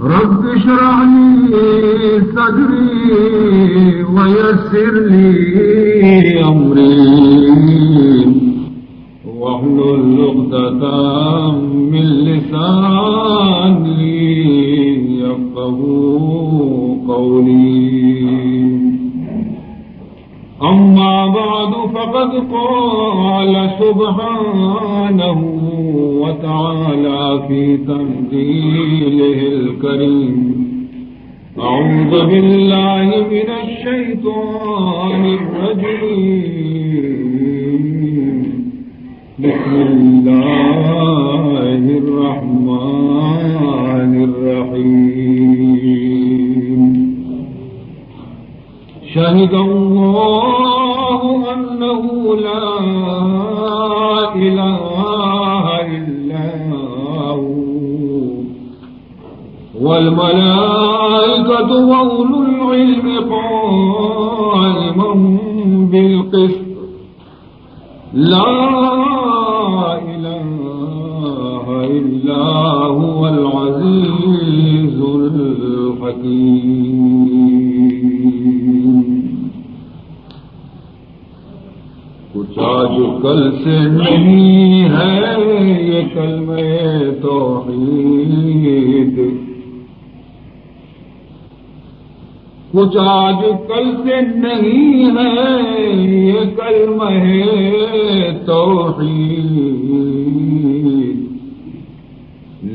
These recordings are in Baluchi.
رب اشرح لي صدري ويسر لي أمري واحلل عقدة من لساني يفقهوا قولي. أما بعد، فقد قال سبحانه وتعالى في تنزيله الكريم: أعوذ بالله من الشيطان الرجيم. بسم الله الرحمن الرحيم. شهد الله أنه لا إله إلا هو والملائكة وأولو العلم قائما بالقسط. لا إله إلا هو العزيز الحكيم. کچھ آج کل سے نہیں ہے یہ کلمہ توحید، کچھ آج کل سے نہیں ہے یہ کلمہ توحید،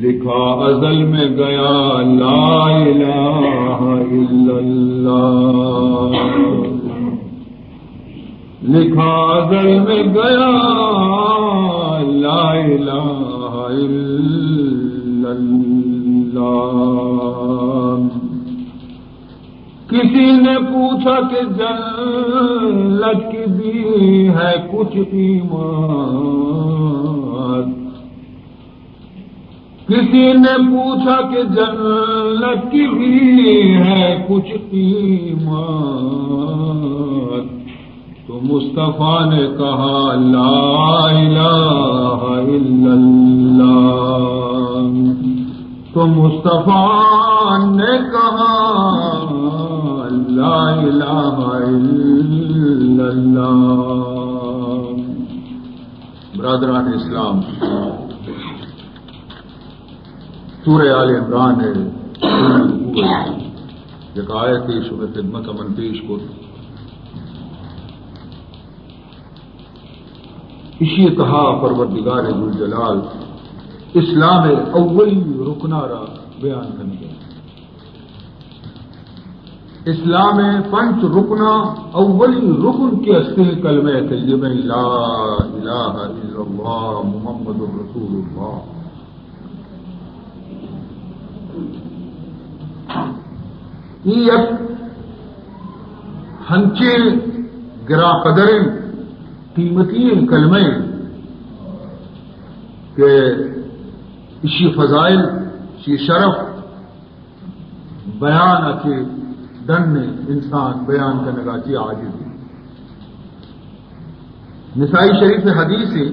لکھا ازل میں گیا لا الہ الا اللہ، لکھا ازل میں گیا لا الہ الا اللہ. کسی نے پوچھا کہ جنت کی بھی ہے کچھ قیمت، کسی نے پوچھا کہ جنت کی بھی ہے کچھ قیمت، تو مصطفیٰ نے کہا لا الہ الا اللہ، تو مصطفیٰ نے کہا لا الہ الا اللہ. برادران اسلام، سورہ آل عمران ءِ یک آیتے شمئے خدمت ءَ من پیش کت. ایشی ءِ تہا پروردگار ذوالجلال اسلام ءِ اولی رکن ءَ را بیان کنگ ءَ. اسلام ءِ پنچ رکن ءَ اولی رکن کہ است ایں کلمہ طیبہ لا الہ الا اللہ محمد رسول اللہ. اے یک ہنچیں گران قدریں قیمتی کلمہ ایں کہ ایشی فضائل، ایشی شرف بیان ءَ چہ ڈن انسان بیان کنگ ءَ چہ عاجز ایں. نسائی شریف ءِ حدیث ایں،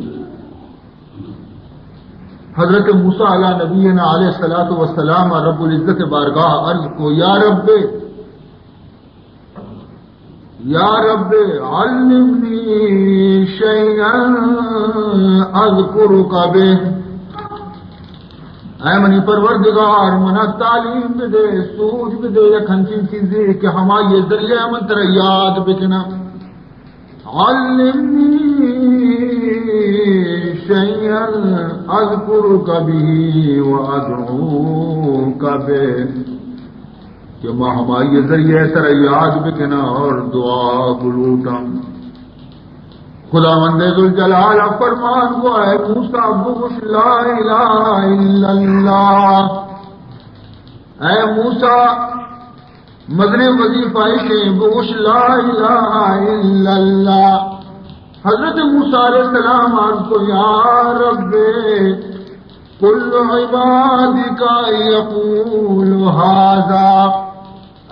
حضرت موسیٰ علی نبینا علیہ الصلوۃ والسلام رب العزت بارگاہ عرض کو، یا رب، یا رب، علمنی شیئا اذکرک بہ. اے منی پروردگار، منا تعلیم بدے، سوج بدے، یک ہنچیں چیزے کہ ہمائی ذریعہ من ترا یاد بکناں. علمنی شیئا اذکرک بہ و ادعوک بہ، کہ ما ہمائی ذریعہ ترا یاد بکناں اور دعا بلوٹاں. خداوند ذوالجلال فرمان کو، اے موسیٰ بگوش لا الہ الا اللہ. اے موسیٰ، مزنیں وظیفہ ایش ایں، بگوش لا الہ الا اللہ. حضرت موسیٰ علیہ السلام عرض کو، یا رب، کل عبادک یقول ھذا.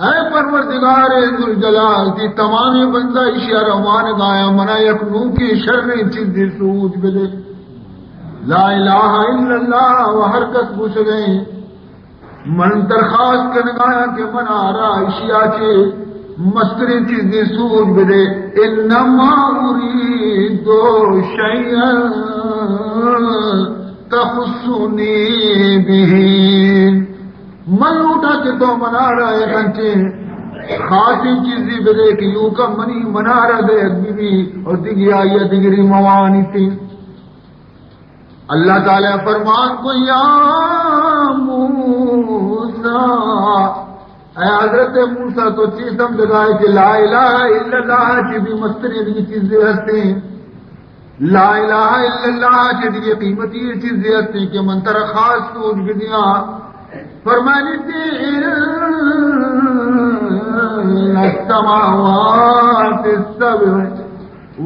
اے پروردگار ذوالجلال، تئی تمامیں بندہ ایشی ءَ را وانگ ءَ اَنت، منا یک نوکیں شریں چیزے سوج بدے. لا الہ الا اللہ و ہر کس گوشگ ءَ ایں. من درخواست کنگایاں کہ منارا اشیا چے مستریں چیزے سوج بدے۔ انما اريد شيئا تخصني به۔ من لوٹاں کہ تو منارا یک انچیں خاصیں چیزے بدے کہ ایوکا منی منارا دیگ بہ بی اور دگہ آئیا دگری موانیتے۔ اللہ تعالی فرمان کو، یا موسی، اے حضرت موسی، تو چی سمجھگائے کہ لا الہ الا اللہ چی بھی مستریں بھی چیزیں ہستیں؟ لا الہ الا اللہ چی بھی قیمتی چیزیں ہستیں کہ من ترا خاص سوج بدیاں؟ فرمانی تی، ان السماوات السبع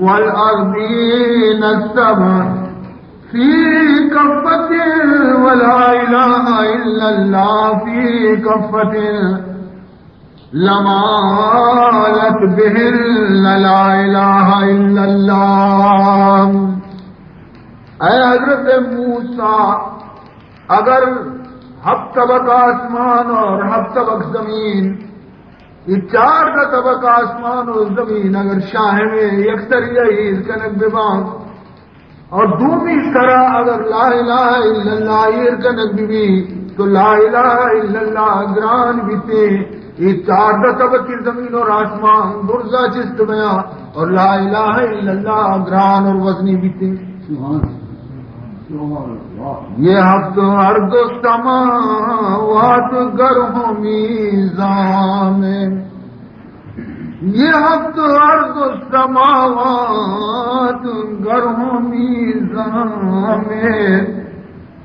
والارضین السبع في كفة، ولا إله إلا الله في كفة، لمالت بهن لا إله إلا الله۔ اے حضرت موسی، اگر ہفت طبق آسمان اور ہفت طبق زمین، یہ چاردہ طبق آسمان و زمین اگر شاہ میں یکسر یہ کنگ ببان، اور دومی سرا اگر لا الہ الا اللہ ایر کنگ بی بی، تو لا الہ الا اللہ گران بیتے۔ یہ چاردہ طبقی زمین اور آسمان برزا چست بیاں، اور لا الہ الا اللہ گران اور وزنی بیتے۔ سبحان اللہ۔ سبحان اللہ۔ یہ ہفت ارض و سماوات گر ہو میزان میں، یہ ہفت ارض و سماوات گر ہوں میزان میں،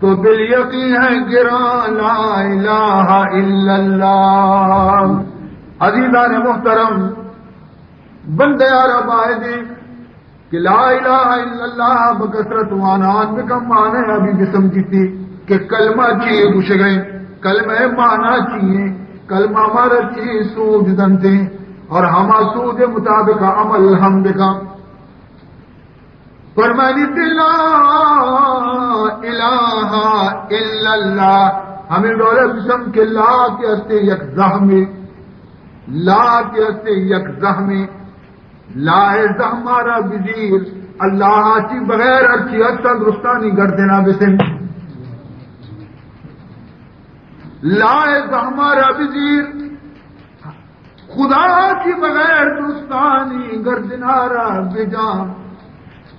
تو بالیقین ہے گراں لا الہ الا اللہ۔ عزیزان محترم، بندہ یار بائدیں کہ لا الہ الا اللہ بکثرت وانان بکن، معنی ابھی بسمجھتی کہ کلمہ چی گوشگئے، کلمہ معنی چی ہے، کلمہ ہمارا چی سوج دنتے اور ہما سوج مطابق عمل ہم بکن۔ فرمانی تی لا الہ الا اللہ، ہمیں ڈولہ بسم کہ لا کے ہستے یک زہمے، لا کے ہستے یک زہمے، لا ءِ زہمارا بزیر، اللہ ءَ چی بغیر ہرچی ہست درستانی گردنا بسن۔ لا ءِ زہمارا بزیر، خدا ءَ چی بغیر درستانی گردنارا بجان۔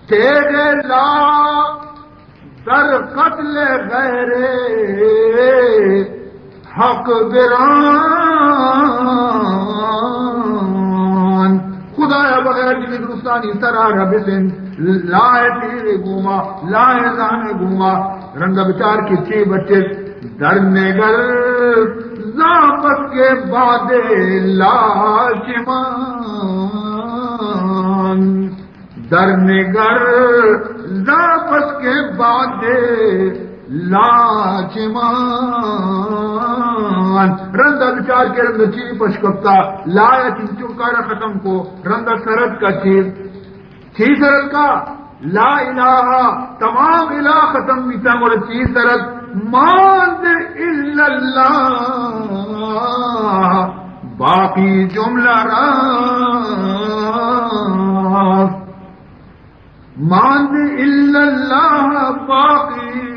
تیغ لا در قتل غیر حق بران۔ خدایا بغیر دگہ درستانی سرا را بسند، لا ءِ تیغ گوما، لا ءِ زہم گوما، رندا بچار کہ چے بچت۔ در نگر زاں پس کے باد لاش مان۔ در نگر زاں پس کے باد لاچمان۔ رندا بچار کہ رندا چی پش کپتا، لا ءَ چنچو کارا ختم کو، رندا سرد کا چیز، چی سرد کا، لا الہ، تمام الہ ختم بیتا، گڑا چی سرد ماند الا اللہ، باقی جملہ راست۔ ماند الا اللہ باقی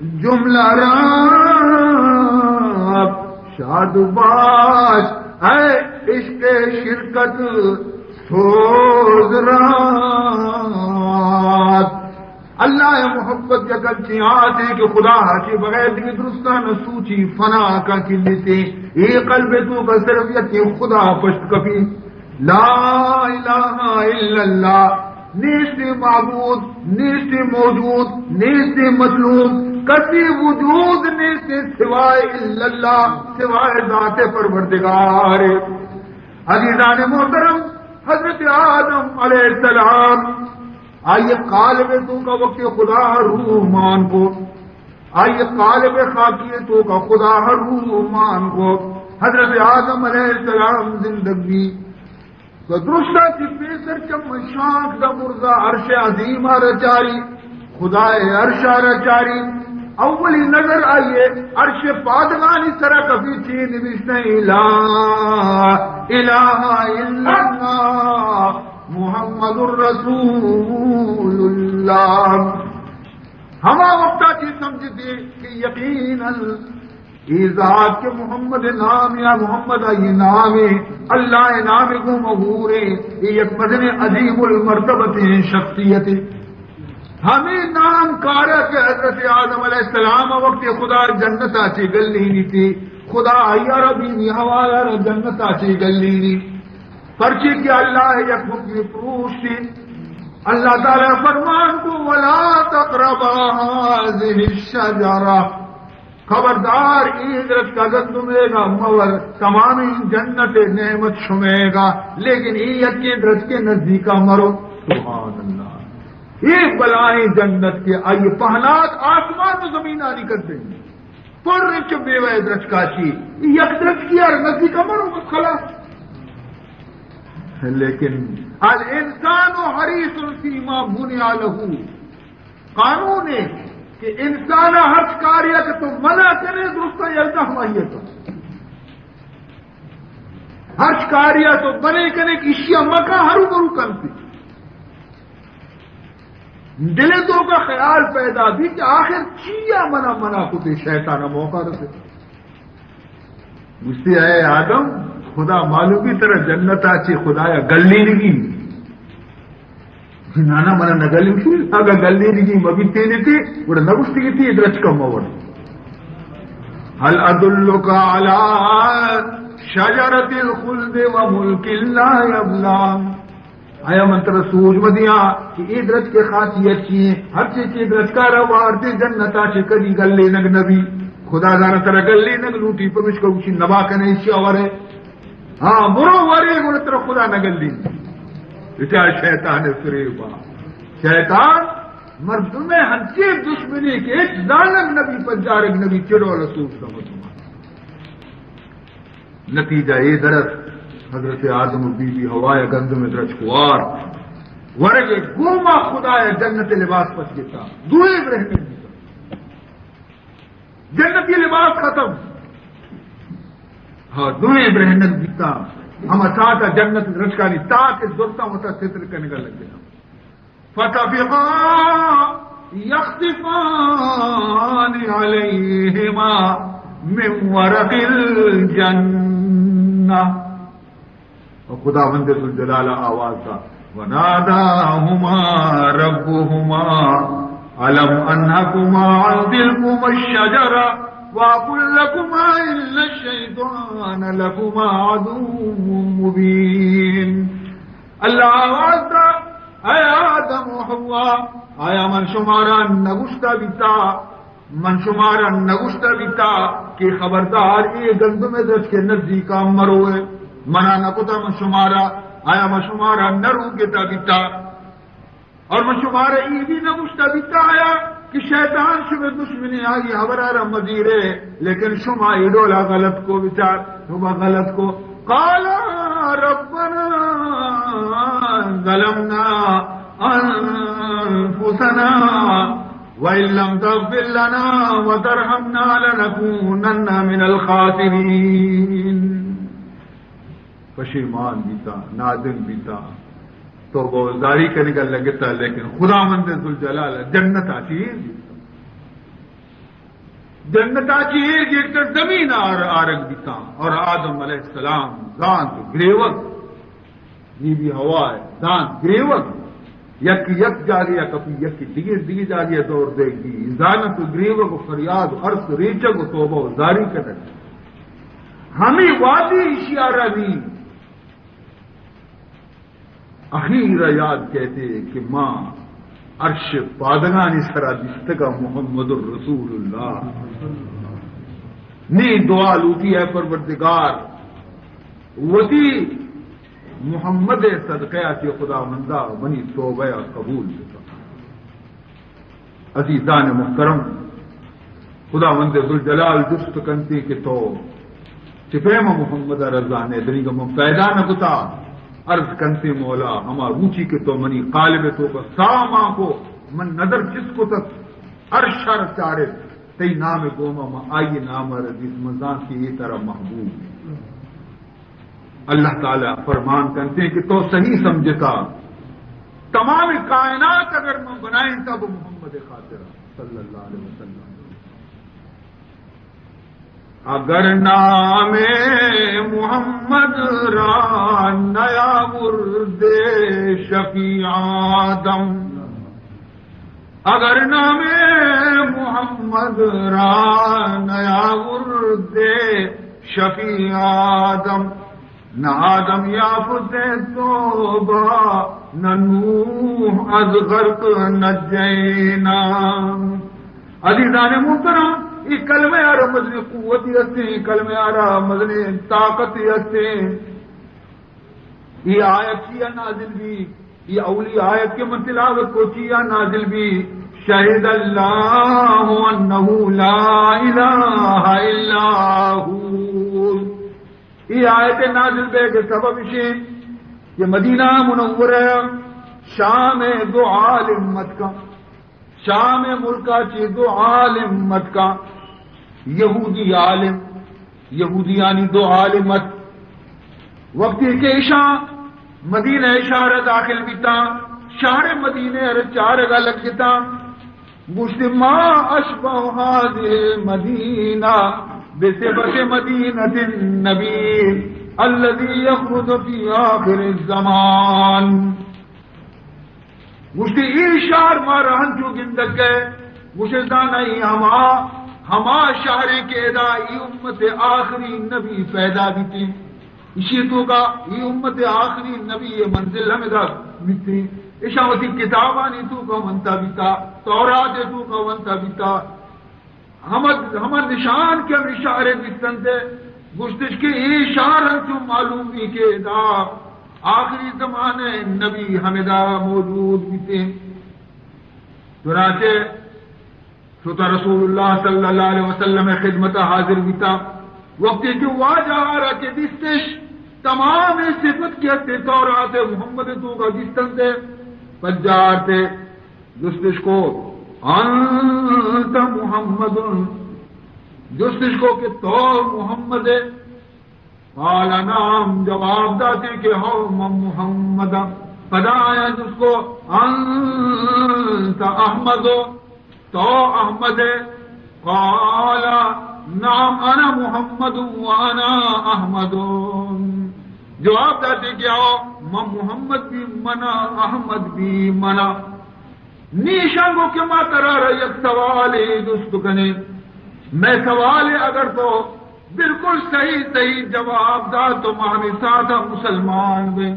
جملہ راست۔ شاد باش اے عشق شرکت سوز راست۔ اللہ ءِ محبت یک انچیں آسے کہ خدا ءَ چہ بغیر دگہ درستاں نہ سوچی، فنا کا کلیتے۔ اے قلب ءِ توکا صرف یکیں خدا پشت کپی۔ لا الہ الا اللہ، نیست معبود، نیست موجود، نیست مطلوب، کسی وجود نیست سوائے الا اللہ، سوائے ذات پروردگار۔ عزیزان محترم، حضرت آدم علیہ السلام آئی قالب ءِ توکا وقت خدا روح مان کو، آئی قالب خاکی ءِ توکا خدا روح مان کو۔ حضرت آدم علیہ السلام زندگ بی تو درستا چی پیسر چم شانک دا برزا عرش عظیم ءَ را چاری، خدا ءِ عرش ءَ را چاری۔ اولی نظر آئی ءَ عرش پادگانی سرا کپی، چی نبشتہ؟ لا الہ الا اللہ محمد رسول اللہ۔ ہما وقتا چی سمجھتی کہ یقیناً اے ذات کہ محمد نام یا محمد آئی نام، اللہ نام گوں مہورے، اے یک مزن عظیم المرتبتیں شخصیتے۔ ہمے نام کارا کہ حضرت آدم علیہ السلام وقت خدا جنتا چی گلینی تی، خدا آئی را بی بی حوا را جنتا چی گلینی۔ پرچے کہ اللہ یک حکم پروشتی۔ اللہ تعالی فرمان کو، ولا تقربا هذه الشجرة، خبردار اے درچکا گندمے گا مور، تمامیں جنت نعمت شمے گا، لیکن اے یکیں درچکے نزدیکا مرو۔ سبحان اللہ۔ اے بلائیں جنت کہ آئی پہنات آسمان و زمینانی کندیں۔ پر چو بیوہ درچکا چی، یک درچکی یار نزدیکا مرو، بس خلاص۔ لیکن الانسان حریص فیما منع له، قانون ہے کہ انسان ہرچ کاریا کہ تو منع کنے، درستا یلدا ہمائی ہے تو۔ ہرچ کاریا تو بنے کنے کہ اشیا مکا، ہرو برو کنتی۔ دل تو کا خیال پیدا بھی کہ آخر چیا منا منع کتے، شیطان موقع رسے۔ گوشتی، اے آدم، خدا معلوم بھی ترا جنتا چی خدایا گلینگی۔ نانا، منا نہ گلینگی، اگا گلینگی مبی تینے تے، گڑا نہ گوشتی کہ تی درچکا مور۔ هل ادلك على شجرة الخلد وملك لا يبلى؟ آیا من ترا سوج مہ دیاں کہ اے درچک ءِ خاصیت چی ایں؟ ہرچی کہ درچکا را وارتے جنتا چہ کدی گلینگ نبی۔ خدا زانہ ترا گلینگ لوٹی، پمشکا گوشی نبا کنے ایشی ءَ ورے۔ ہاں، برو ورے، گڑا ترا خدا نہ گلینی۔ بچار شیطان ءِ فریبا۔ شیطان مردم ءِ ہنچیں دشمنے کہ ہچ زانگ نبی، پجارگ نبی، چہ ڈول سوج نہ مردم۔ نتیجہ اے درس، حضرت آدم و بی بی حوا ءَ گندم ءِ درچک وارت۔ ورگ ءَ گوما خدا ءَ جنت ءِ لباس پچ گتا۔ دوئیں برہنگ بیتا۔ جنتی لباس ختم۔ ہاں، دوئیں برہنگ بیتا۔ ہما ساعتا جنت ءِ درچکانی تاک ءَ زرتا وتا ستر کنگا لگتا۔ فطفقا يخصفان عليهما من ورق الجنة۔ و خداوند ذوالجلال آواز دا، وناداهما ربهما ألم أنهكما عن تلكما الشجرة وأقل لكما إن الشيطان لكما عدو مبين۔ اللہ آواز دا، اے آدم و حوا، آیا من شمارا نگوشتا بیتا، من شمارا نگوشتا بیتا کہ خبردار اے گندم ءِ درچک ءِ نزدیکا مروئے؟ منا نکتا من شمارا، آیا من شمارا نروکتا بیتا؟ اور من شمارا اے بھی نگوشتا بیتا آیا کہ شیطان شمے دشمنے، آئی ہبرا را مزیرے، لیکن شما اے ڈولا غلط کو، بچار، شما غلط کو۔ قالا ربنا ظلمنا أنفسنا وإن لم تغفر لنا وترحمنا لنكونن من الخاسرين۔ پشیمان بیتا، نادم بیتا، توبہ و زاری کنگا لگتا، لیکن خداوند ذوالجلال جنتا چیر گپتا۔ جنتا چیر گپتا، زمین آر آرگ بیتا اور آدم علیہ السلام زانت گریوگ، بی بی حوا زانت گریوگ، یک یک جاگہ یا کپی، یک دگہ دگہ جاگہ یا دور دے گی، زانت و گریوگ و فریاد و ارس و ریچگ و توبہ و زاری کنگ۔ ہمیں وادی اشیارا بھی اخیر ءَ یاد کئیت کہ ما عرش پادگانی سرا دیستگا محمد رسول اللہ۔ نی دعا لوٹی، اے پروردگار، وتی محمد ءِ صدقہ ءَ چہ خداوندا منی توبہ ءَ قبول بکن۔ عزیزان محترم، خداوند ذوالجلال جست کنتی کہ تو چہ پیم محمد ءَ را زانے، دریگا من پیدا نہ کتا۔ عرض کنتی مولا، ہما روچی کہ تو منی قالب ءِ توکا ساہ مان کو، من نظر چست کتت، عرش ءَ را چارت، تئی نام گوما، من آئی نام ء ردیت، من زانت کہ اے ترا محبوب انت۔ اللہ تعالی فرمان کنتے کہ تو صحیح سمجھتا، تمام کائنات اگر من بنائیں تب محمد خاطر صلی اللہ علیہ وسلم۔ اگر نام محمد را نیاوردے شفیع آدم، اگر نام محمد را نیاوردے شفیع آدم، نہ آدم یافتے توبہ، نہ نوح از غرق نجینا۔ عزیزان محترم، اے کلمہ آرا مزنیں قوتی ہستیں، اے کلمہ آرا مزنیں طاقتی ہستیں۔ اے آیت چیا نازل بی؟ اے اولی آیت کہ من تلاوت کو چیا نازل بی؟ شہد اللہ انہ لا الہ الا ہو۔ اے آیت نازل بے کے سبب اشیں کہ مدینہ منورہ شام دو عالم متکا، شام ملکا چی دو عالم متکا، یہودی عالم، یہودیانی دو عالم ات۔ وقتی کہ ایشاں مدینہ شہر داخل بیتا، شہر مدینہ ار چارگا لگتا، گوشت، ما اشبہ هذه المدینہ بصفت مدینۃ النبی الذی یخرج فی آخر الزمان۔ گوشتی، اے شہر مارا ہنچو گندگ ء، گوشے، زانائی ہما، ہما شہرے کہ ادا ای امت آخری نبی پیدا بیتی۔ اشی توکا ای امت آخری نبی منزل ہمدا بیتی۔ اشاں وتی کتابانی توکا ونتا بیتا، تورات توکا ونتا بیتا۔ ہمد، ہمد نشان کہ ہمے شہر ء دیستنت ء گوشتش کہ اے شہر انچو معلوم بی کہ ادا آخری زمانہ ء نبی ہمدا موجود بیتے۔ چنانچہ شتا رسول اللہ صلی اللہ علیہ وسلم ء خدمت ء حاضر بیتا۔ وقتی کہ واجہ آرا کہ دیستش، تمام صفت کہ ہستے تورات محمد توکا دیستنت ء پجارتے۔ جستش کو، انت محمد؟ جستش کو کہ تو محمد ئے؟ قال نعم، جواب داتے کہ ہو، من محمد آں۔ پدا آیاں جست کو، انت احمد؟ تو احمد ئے؟ قال نعم، انا محمد و انا احمد۔ جواب داتے کہ ہو، من محمد بی، منا احمد بی، منا۔ نی ایشاں گو کہ ما ترا را یک سوالے جست کنیں۔ مئے سوالے اگر تو بالکل صحیح صحیح جواب دات تو ما ہمے ساعت ء مسلمان بیں۔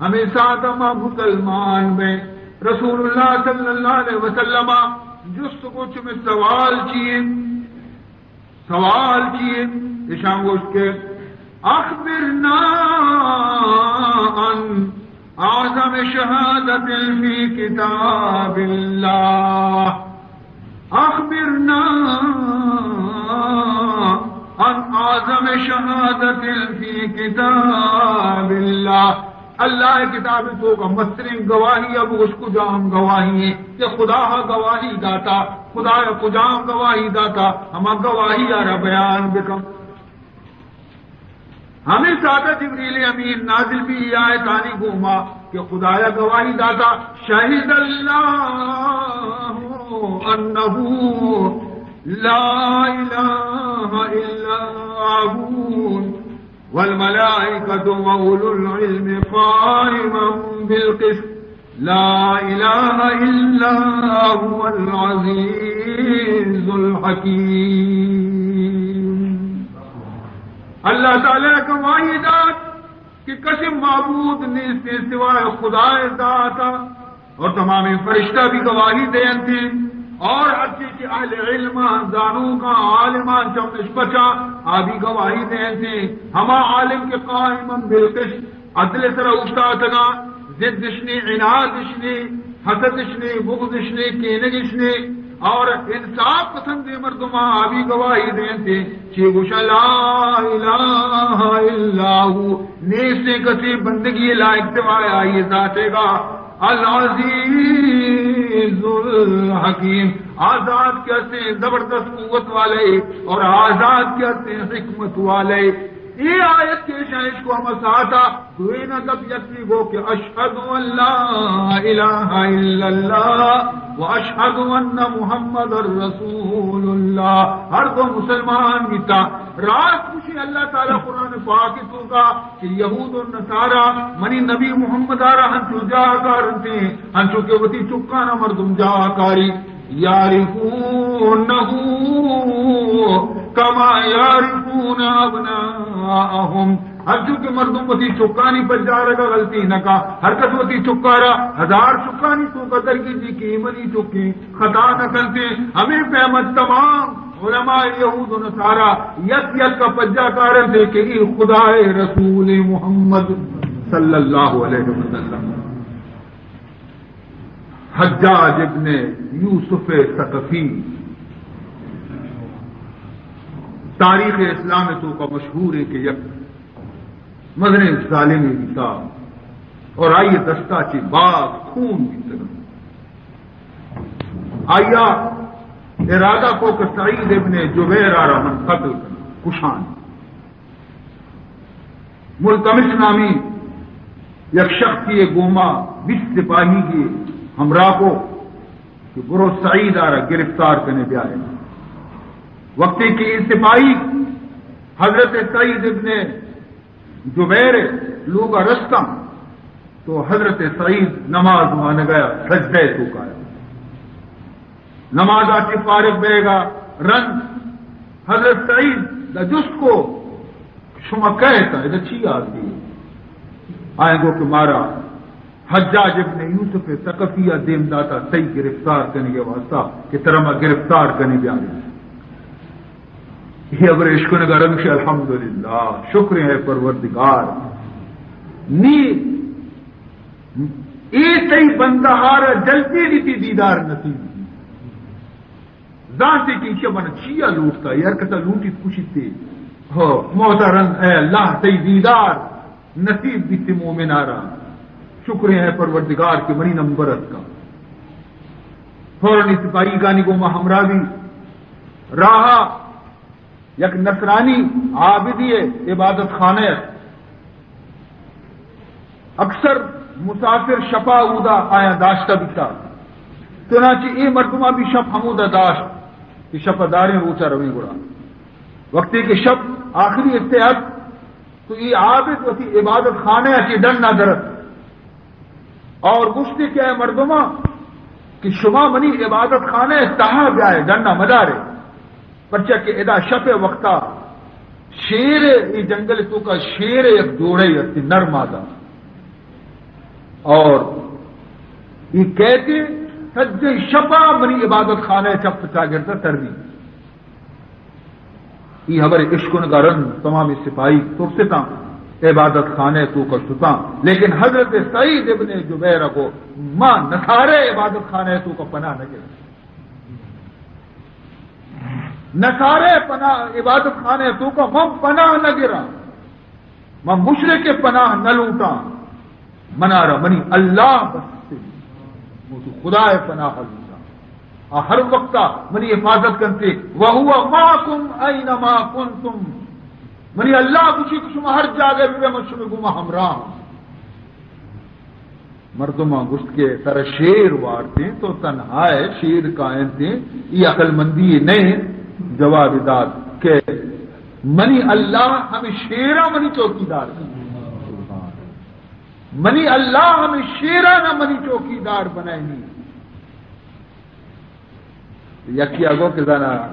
ہمے ساعت ء ما مسلمان بیں۔ رسول اللہ صلی اللہ علیہ وسلم ء جست کو، چمے سوال چی انت؟ سوال چی انت؟ ایشاں گوشت کہ اخبرنا عن اعظم شہادت فی کتاب اللہ۔ اخبرنا عن اعظم شہادت فی کتاب اللہ۔ اللہ ء کتاب ء توکا مستریں گواہی ء بگوش، کجام گواہی ء کہ خدا ء گواہی داتا، خدا ء کجام گواہی داتا، ہما گواہی ء را بیان بکن۔ ہمے ساعت ء جبریل امین نازل بی آیتانی گوما کہ خدا ء گواہی داتا، شہد اللہ انہ لا الہ الا ہو۔ والملائکة وأولو العلم قائما بالقسط لا إله إلا هو العزيز الحكيم۔ اللہ تعالی گواہی دات کہ کسی معبود نیست سوائے خدائے ذات۔ اور تمامیں فرشتہ بھی گواہی دینتے، اور ہرچی کہ اہل علم، زانوکاں، عالمان چمش پچا، آ بھی گواہی دینتے۔ ہما عالم کہ قائما بالقسط، عدل سرا اوشتاتگاں، ضد اشنی، عناد اشنی، حسد اشنی، بغض اشنی، کینگ اشنی، اور انصاف پسند مردماں آ بھی گواہی دینتے۔ چی گوشا، لا الہ الا ہو، نیستیں کسی بندگی لائق سوائے آئی ذاتے گا۔ العزیز العزیز الحکیم، آزاد کہ ہستیں زبردست قوت والے اور آزاد کہ ہستیں حکمت والے۔ اے آیت کہ شاید کو ہم ساتا دوئیں گپ یکی گو کہ اشہد ان لا الہ الا اللہ و اشہد ان محمد رسول اللہ۔ ہر دو مسلمان بیتا۔ راست گوشی اللہ تعالی قرآن پاک توکا کہ یہود و نصارا منی نبی محمد آرا ہنچو جاہ کارنتے، ہنچو کہ وتی چکانا مردم جاہ کاری۔ یعرفونہ کما یعرفون ابناءہم۔ ہنچو کہ مردم وتی چکانی پجارگا غلطی نکا، ہر کس وتی چکارا ہزار چکانی توکا درگیجی کہ منی چکیں خطا نہ کنتے۔ ہمے پیم ء تمام علماء یہود و نصارا یک یک ء پجا کارنتے کہ اے خدائے رسول محمد صلی اللہ علیہ وسلم۔ حجاج ابن یوسف ثقفی تاریخ اسلام توکا مشہور ہے کہ یک مزنیں ظالمے بیتا اور آئی دستا چہ باز خون بیتگ۔ آیا ارادہ کو کہ سعید ابن جبیر آرا من قتل کناں، کشاں۔ ملتمس نامی یک شخصی گوما بیست سپاہی کے ہمراہ کو کہ برو سعید آرا گرفتار کنے بیائے۔ وقتی کہ یہ سپاہی حضرت سعید ابن جبیر لوگا رستاں تو حضرت سعید نماز وانگا سجدہ توکا۔ نمازا چہ فارغ بیگا رند حضرت سعید دا جست کو، شما کئے تا، ادا چی آتی؟ آئیں گو کہ مارا حجاج ابن یوسف ثقفی ء دیم داتا تئی گرفتار کنگے واسطہ کہ ترا ما گرفتار کنے بیاریں۔ یہ ابر اشکنگا رند کہ الحمدللہ، شکر ہے پروردگار۔ نی اے تئی بندہارا جلدی بیتی دیدار نصیب۔ زانتے کہ ایشی من چیا لوٹتا، ہر کسا لوٹیت کشیتے۔ ہو، موتا رند اے اللہ تئی دیدار نصیب بیتے مومنارا۔ شکر ہے پروردگار کہ منی نمبر اتکا۔ فوراً سپاہی گانی گوما ہمراہ بی۔ راہا یک نصرانی عابدی ء عبادت خانہ ات۔ اکثر مسافر شپا اودا آیاں داشتہ بیتا۔ چنانچہ اے مردماں بھی شپ ہمودا داشت کہ شپ داریں روچا رویں گڑا۔ وقتی کہ شپ آخری حصے ات تو اے عابد وتی عبادت خانہ ء چہ ڈن نہ درت اور گوشتی کہ اے مردماں کہ شما منی عبادت خانہ ء تہا بیائے، ڈن نہ مدارے۔ پرچا کہ ادا شپ ء وقتا شیر ء، اے جنگل ء توکا شیر ء یک جوڑے ات، نر مادہ۔ اور اے کہتے سجیں شپا منی عبادت خانہ ء چپ چاگرد ء ترنی۔ اے ہبر اشکنگا رند تمام سپاہی ترستاں، عبادت خانہ ء توکا شتاں، لیکن حضرت سعید ابن جبیر ء گو ما نصارے عبادت خانہ ء توکا پناہ نہ گراں۔ نصارے پناہ، عبادت خانہ ء توکا من پناہ نہ گراں۔ من مشرک ء پناہ نہ لوٹاں، منارا منی اللہ بس، من تو خدا ء پناہ لوٹاں۔ آ ہر وقتا منی حفاظت کنتے، وهو معكم أين ما كنتم۔ منی اللہ گوشی کہ شما ہر جاگہ بہ بے، من شما گوما ہمراہ ہوں۔ مردماں گوشت کہ ترا شیر وارتیں، تو تنہا ئے، شیر کائنتیں، ای عقل مندی نہ انت۔ جواب دات کہ منی اللہ ہمیں شیراں منی چوکیدار کنت۔ منی اللہ ہمیں شیراں نہ منی چوکیدار بنائنی۔ یکی ء گو کہ زانا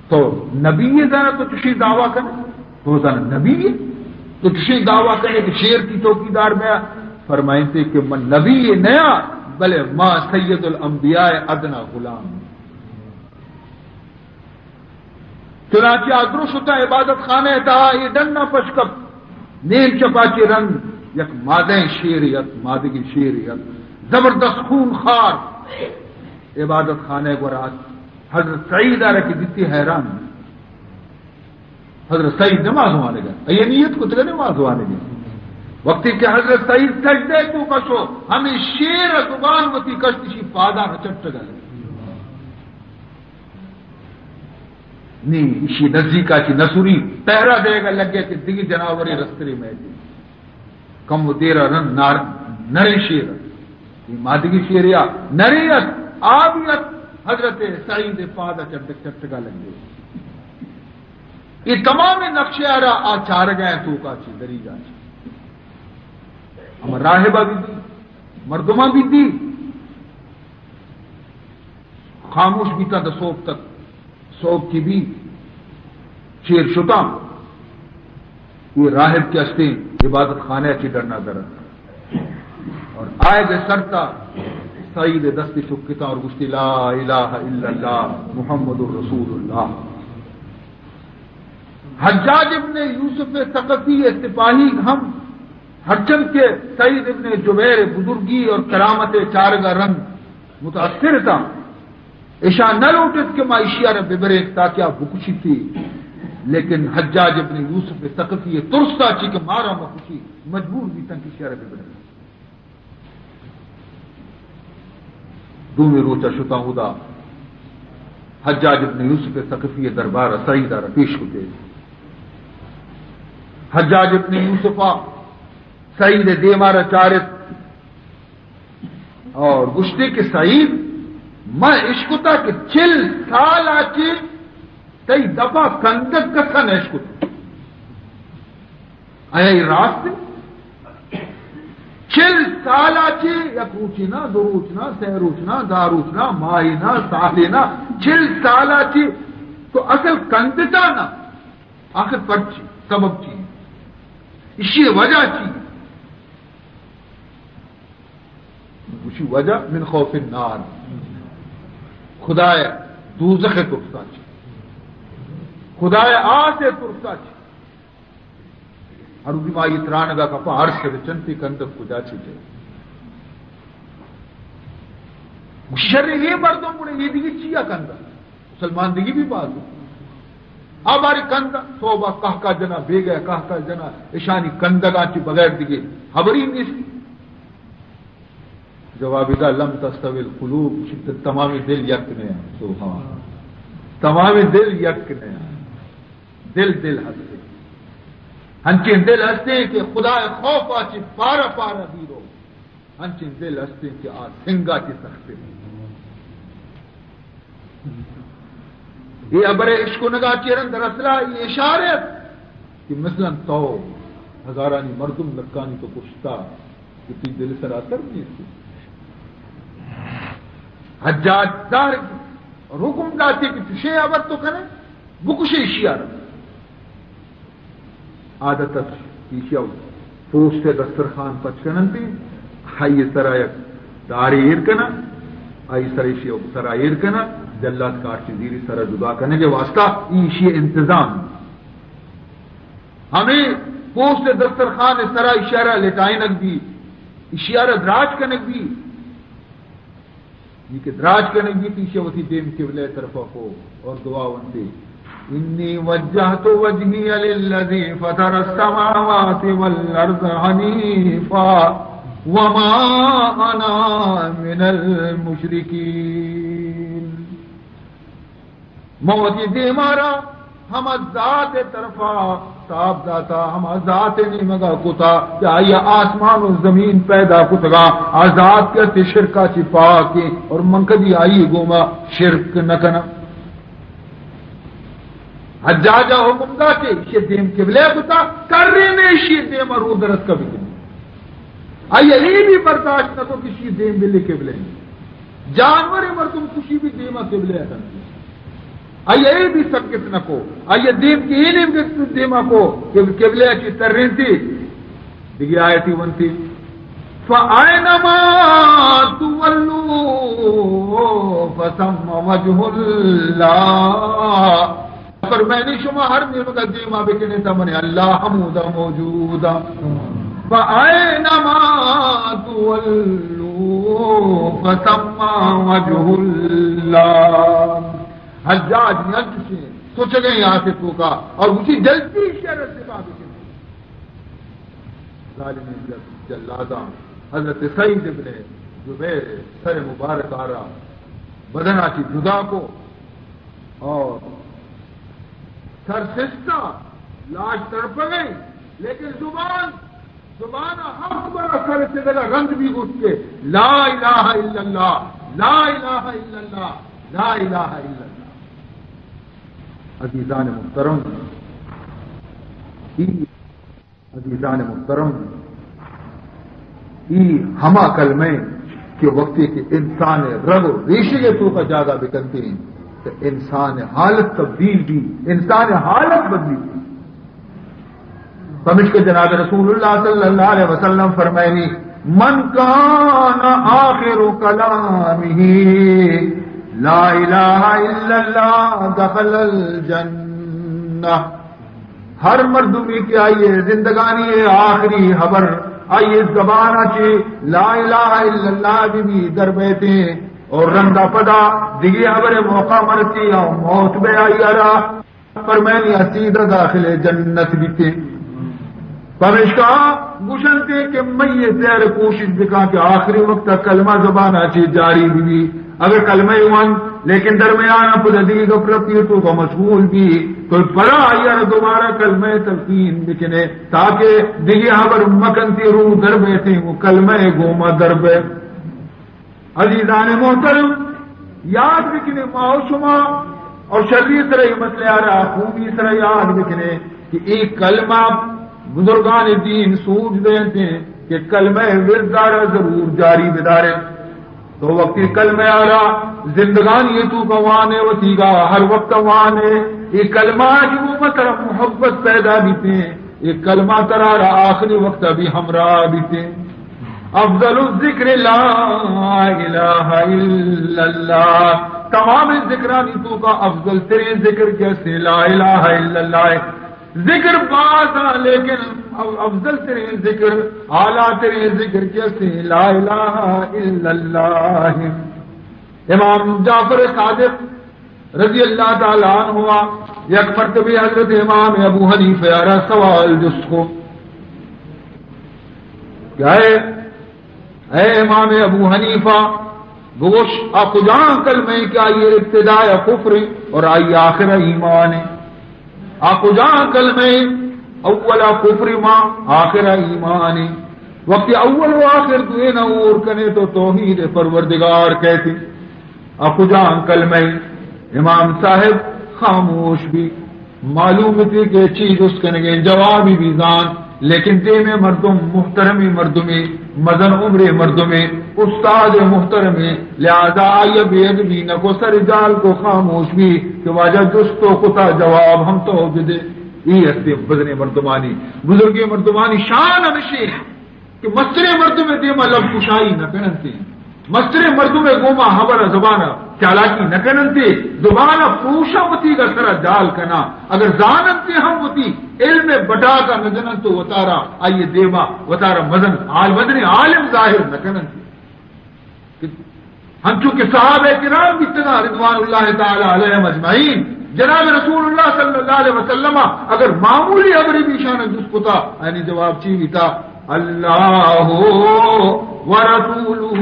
تو نبی ئے، زانا تو چشیں دعویٰ کنے، تو زانا نبی ئے، تو چشیں دعویٰ کنے کہ شیر تی چوکیدار بیا۔ فرمائنتے کہ من نبی ئے نیا، بلے ما سید الانبیاء ادنی غلام۔ چنانچہ آ درو شتا عبادت خانہ ء تہا، اے ڈنا پش کپت۔ نیم چپا چہ رند یک مادہیں شیرے ات، مادگیں شیرے ات، زبردست خون خار عبادت خانہ ء گورا ات۔ حضرت سعید ء را کہ دیتی حیران۔ حضرت سعید نماز وانگ ء، اے نیت کتگ نماز وانگ ء۔ وقتی کہ حضرت سعید سجدہ ءِ توکا شو، ہمے شیر ءِ زبان وتی کشت، اشی پاداں چٹگا لگی۔ نی اشی نزیکا چی نسوری، پہرا دئیگا لگے کہ دگہ جناورے رسترے میتے۔ کمو دیرا رند نار، نریں شیر ات۔ اے مادگی شیرے آ نریں ات، آ بی ات، حضرت سعید ءِ پادا چٹگ چٹگا لگے۔ اے تمام نقشہ ءَ را آ چارگا ءِ توکا چی، دریگا چی۔ ہما راہبا بی دی، مردماں بی دی، خاموش بیتا تا سوب تک۔ سوب کی بی، شیر شتا، اے راہب کہ استیں عبادت خانہ چی ڈنا درت۔ اور آئے دے سرتا سعید دست چکتا اور گشتی، لا الہ الا اللہ محمد رسول اللہ۔ حجاج ابن یوسف ثقفی ءِ سپاہی ہم، ہرچند کہ سعید ابن جبیر ءِ بزرگی اور کرامت ءِ چارگا رند متاثر اتاں، اشاں نہ لوٹت کہ ما اشی ءَ را ببریں تاکہ آ بکشیتی، لیکن حجاج ابن یوسف ثقفی ءِ ترسا چی کہ مارا مکشی، مجبور بیتاں کہ اشی ءَ را ببریں۔ دومی روچا شتاں اودا، حجاج ابن یوسف ثقفی ءِ دربارا سعید ءَ را پیش کتے۔ حجاج ابن یوسف ءَ سعید ءِ دیما را چارت اور گشتے کہ سعید، من اشکتا کہ چل سالا چی تئی دپا کندگ کسا نہ اشکتا۔ آیا اے راست انت؟ چل سالا چی یک روچے نہ، دو روچ نہ، سہ روچ نہ، دہ روچ نہ، ماہے نہ، سالے نہ، چل سالا چی تو اصل کندتا نہ۔ آخر پرچی؟ سبب چی؟ اشی وجہ چی؟ گوشی، وجہ من خوف النار، خدائے دوزخ ترسا چی، خدائے آس ترسا چی۔ ہر وقت ما یہ ترانگا کپا ہر سر چنتی کندگ کجا چی جائے۔ گوشی، شر یہ مردم گڑے یہ دیگی چیا کندگ؟ مسلمان دگی بھی باز انت۔ آ باری کند، صوبہ کہکا جنا، بیگہ کہکا جنا، اشانی کندگاں چی بغیر دگہ ہبری نیست۔ جواب دا، لم تستوی القلوب، تمامی دل یک نہ انت۔ سبحان۔ تمامی دل یک نہ انت۔ دل دل ہستے۔ ہنچیں دل ہستے کہ خدا خوفا چی پارا پارا بیرو۔ انچیں دل ہستیں کہ آ سنگا چی سخت انت۔ اے ہبرے اشکنگا چی رند دراصلا اے اشارہ ات کہ مثلاً تو ہزارانی مردم، لکانی تو کشتا کہ تئی دل سرا اثر نیست۔ حجاج دار حکم داتے کہ چشیں ہبر تو کنے، بکشے اشیا را۔ عادت ات ایشی ءَ پوست ءِ دسترخوان پچ کننتی، آئی ءِ سرا یک دارے ایر کناں، آئی سر ایشی ءِ سرا ایر کناں، جلات کارچی زیری سرا جدا کنگ ءِ واسطہ ایشی ءِ انتظام۔ ہمے پوست ءِ دسترخوان ءِ سرا ایشی ءَ را لٹائینگ بی، ایشی ءَ را دراج کنگ بی۔ نی کہ دراج کنگ بیت، ایشی وتی دیم قبلہ ءِ طرفا کو اور دعا ونتے، انی وجہت وجہی للذی فطر السماوات والارض حنیفا وما انا من المشرکین۔ من وتی دیما را ہما ذات ءِ طرفا تاب داتا، ہما ذات ءِ نیمگا کتا کہ آئی ءَ آسمان و زمین پیدا کتگا، آ ذات کہ ہستے شرکا چی پاک ایں اور من کدی آئی گوما شرک نہ کناں۔ حجاج ءَ حکم دا کہ ایشی دیم قبلہ کتا، ترین ایشی دیما رو درتکا بکن۔ آئی ءَ اے بھی برداشت نہ کو کہ ایشی دیم بلے قبلہ ایں۔ جانور مردم کشی بھی دیما قبلہ ءَ کنت۔ آئی ءَ اے بھی سکت نہ کو۔ آئی ءَ دیم کہ اے نیم کہ دیما کو کہ قبلہ ءَ چی ترینتی۔ دگہ آیتی ونتی، فأینما تولوا فثم وجہ اللہ۔ فرمائنی، شما ہر نیمگا دیما بکنیتا، من اللہ ہمودا موجودا۔ فأینما تولوا فثم وجہ اللہ۔ حجاج نے انچوشیں سوچگیں آتے توکا اور اسی جلدی شہر ذبح بکنی۔ ظالمیں جلاداں حضرت سعید ابن جبیر سر مبارک آرا بدنا چی جدا کو اور سر سستا، لاش تڑپ گئی، لیکن زبان، زبان حق برا سر سے دگا رند بھی گھس کے، لا الہ الا اللہ، لا الہ الا اللہ، لا الہ الا اللہ۔ عزیزان محترم، عزیزان محترم، ای ہما کلمہ کہ وقتی کہ انسان رگ و ریشے کے توکا جاگہ بکنتے ہیں تو انسان حالت تبدیل بھی، انسان حالت بدلی بھی۔ پمشکہ جناب رسول اللہ صلی اللہ علیہ وسلم فرمائنی، من کان آخر کلامہ لا الہ الا اللہ دخل الجنہ۔ ہر مردمی کہ آئی زندگانی آخری حبر آئی زبان چی لا الہ الا اللہ بی بی در بیتے اور رندا پدا دگی حبر موقع مرتی اور موت بے آئی را، فرمائنی اسیدہ داخل جنت بیتے۔ پمیشکا گوشنتے کہ من یہ تیار کوشش بکاں کہ آخری وقت کلمہ زبان چی جاری بی بی۔ اگر کلمہ وان لیکن درمیان پدا دگی گپ رپی تو کا مشغول بی، تو پدا آئی را دوبارہ کلمہ تلقین بکنے تاکہ دگی حبر مکنتی روح در بیتے وہ کلمہ گوما در بے۔ عزیزان محترم، یاد بکنے ما و شما اور شری سر یہ مسئلہ را خوبی سر یاد بکنے کہ ایک کلمہ بزرگان دین سوج دیتے کہ کلمہ وردارا ضرور جاری بدارے۔ تو وقتی کلمہ آرا زندگانی توکا وانے وتیگا ہر وقت وانے، یہ کلمہ جو مطلب محبت پیدا بیتے، یہ کلمہ ترارا آخری وقت بھی ہمراہ بیتے۔ افضل الذکر لا الہ الا اللہ۔ تمام ذکرانی توکا افضل ترین ذکر کیسے؟ لا الہ الا اللہ۔ ذکر باز آ، لیکن افضل ترین ذکر، اعلیٰ ترین ذکر کیسے؟ لا الہ الا اللہ۔ امام جعفر صادق رضی اللہ تعالی عنہ یک مرتبہ حضرت امام ابو حنیفہ را سوال جست کو کہ اے، اے امام ابو حنیفہ، بگوش آ کجام کلمہ کہ آئی ابتدا کفر اور آئی آخر ایمان؟ آ کجام کلمہ اولا کفر ما آخر ایمان؟ وقتی اول و آخر دوینا اور کنے تو توحید پروردگار کہتے۔ آ کجام کلمہ؟ امام صاحب خاموش بی۔ معلوم تھی کہ چی جست کنگے جوابی بی زان، لیکن دیم مردم محترمی مردمی، مزن عمر مردمی، استاد محترمی، لہذا آئی بے ادبی نکو سر جال کو خاموش بی کہ واجہ جست و کتا جواب ہم تو بدے۔ ای ہستے بزرگیں مردمانی، بزرگیں مردمانی شان ہمشی کہ مستریں مردم دیما لب کشائی نہ کننتے، مستریں مردم گوما حبر زبان چالاکی نہ کننتے، زبان پروشا وتی گا سرا جال کنا۔ اگر زاننتے ہم وتی علم بٹاکا نہ جنن تو وتارا آئی دیما وتارا مزن عال-، مزنیں عالم ظاہر نہ کننتے۔ ہنچو کہ صحابہ کرام بیتگاں رضوان اللہ تعالی علیہم اجمعین، جناب رسول اللہ صلی اللہ علیہ وسلم اگر معمولی حبرے بیشان جست کتا، یعنی جواب چی بیتا؟ اللہ و رسولہ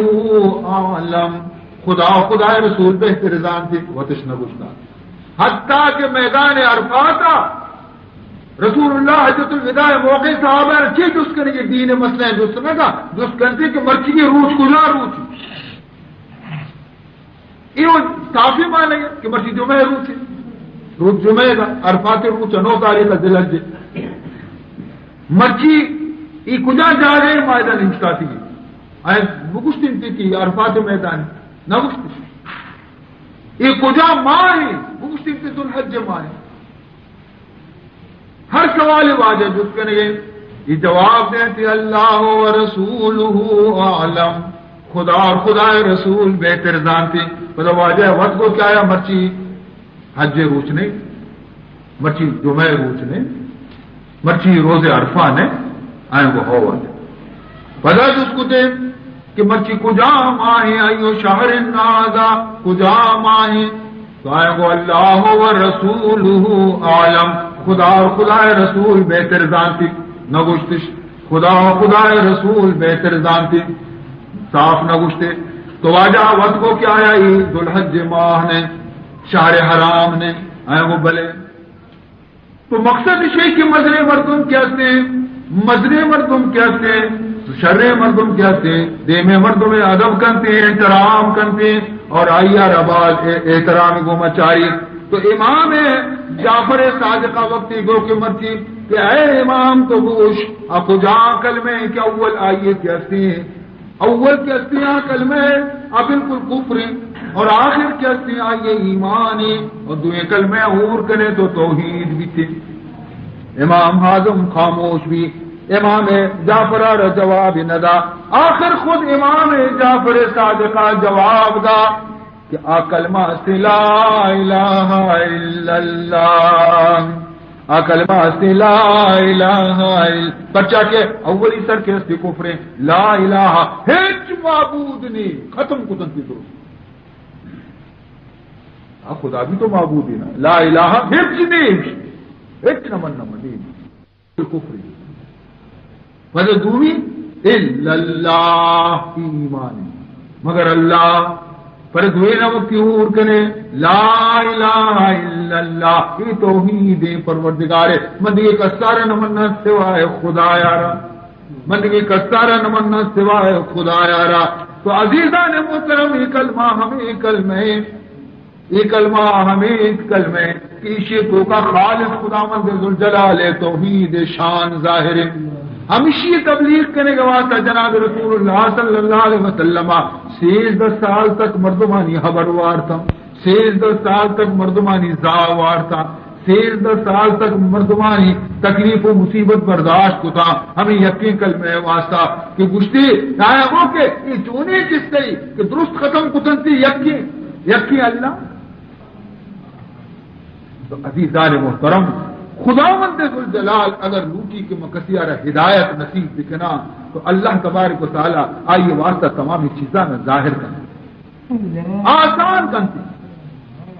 اعلم۔ خدا و خدائے رسول بہتر زانتے، وتش نہ گوشتا۔ حتیٰ کہ میدان عرفات رسول اللہ حجۃ الوداع موقع صحابہ را چی جست کنگے؟ دین مسئلہ جست نہ کا، جست کنتے کہ مرچی روچ کجا روچ؟ ایو صافی معنی ہے کہ مرچی جمعہ روچ ہے، روچ جمعہ کا، عرفات روچ نو تاریخ ذی الحجہ۔ مرچی ای کجا جاگہ ہے؟ میدان اوشتاتی ہے۔ آئے بگوشتیں تھی کہ عرفات میدان نہ گوشت۔ ای کجا ماہ ہے؟ بگوشتیں تھی ذوالحجہ ماہ ہے۔ ہر سوال واجہ جست کنگے، یہ جواب دیں کہ اللہ و رسولہ اعلم، خدا اور خدا رسول بہتر زانتے۔ پدا واجہ وقت کو کیا ہے؟ مرچی حج روچ نے، مرچی جمعہ روچ نے، مرچی روز عرفہ نے، آئیں کو ہو واجہ۔ پدا جست کتے کہ مرچی کجا ماہ ہے؟ ایو شہر ہذا، کجا ماہ ہے؟ تو آئیں گو اللہ و رسولہ اعلم، خدا اور خدا رسول بہتر زانتی۔ نہ گوشتش خدا و خدا ءِ رسول بہتر زانتے، صاف نہ گوشتے۔ تو واجہ وت گو کہ آیا اے ذوالحج ماہ نے، شہر حرام نے، آیا گو بلے۔ تو مقصد ایش اے کہ مزنیں مردم کہ ہستیں، مزنیں مردم کہ ہستیں، شریں مردم کہ ہستیں، دیمیں مردم ادب کنتے، احترام کنتے اور آئی ءَ را باز احترام گوما چاری۔ تو امام جعفر صادق ءَ وقتی گو کہ مرچی کہ اے امام تو گوش، آ کجا کلمہ اے کہ اول آئی کہ ہستیں، اول کہ ہستیں آ کلمہ اے، آ بالکل کفر اے، اور آخر کہ ہستیں آئی ایمان اے، اور دوئیں کلمہ ہور کنے تو توحید بیتے۔ امام اعظم خاموش بی، امام جعفر ءَ را جواب نہ دا۔ آخر خود امام جعفر صادق ءَ جواب دا کہ آ کلمہ است لا الہ الا اللہ۔ آ کلمہ است لا الہ الا، پرچا کہ اولی سر کہ است کفر اے، لا الہ، ہچ معبود نی، ختم کتنتی درست۔ آ خدا بھی تو معبود اے نا، لا الہ ہچ نی، ہچ نہ من نہ منی۔ کفر۔ پد دومی، الا اللہ، ایمان۔ مگر اللہ، پر دوئیں نمک کی ہور کنے، لا الہ الا اللہ، اے توحید اے پروردگار اے، من دیگہ کسارا نہ مناں سوائے خدایا را، من دیگہ کسارا نہ مناں سوائے خدایا را۔ تو عزیزان محترم، اے کلمہ ہمے کلمہ اے۔ اے کلمہ ہمے کلمہ اے کہ ایشی توکا خالص خداوند ذوالجلال ءِ توحید ءِ شان ظاہر اے۔ ہمشی تبلیغ کنگ ءِ واسطہ جناب رسول اللہ صلی اللہ علیہ وسلم ءَ سیزدہ سال تک مردمانی ہبر وارتا، سیزدہ سال تک مردمانی زاہ وارتا، سیزدہ سال تک مردمانی تکلیف و مصیبت برداشت کتا، ہمے یکیں کلمہ ءِ واسطہ کہ گوشتی، آیا ہو کہ اے چونیں قصہ اے کہ درست ختم کتنتی یکیں، یکیں اللہ۔ تو عزیزان محترم، خداوند ذوالجلال اگر لوٹی کہ من کسی ءَ را ہدایت نصیب بکناں، تو اللہ تبارک و تعالی آئی واسطہ تمامی چیزاں ظاہر کنت، آسان کنت۔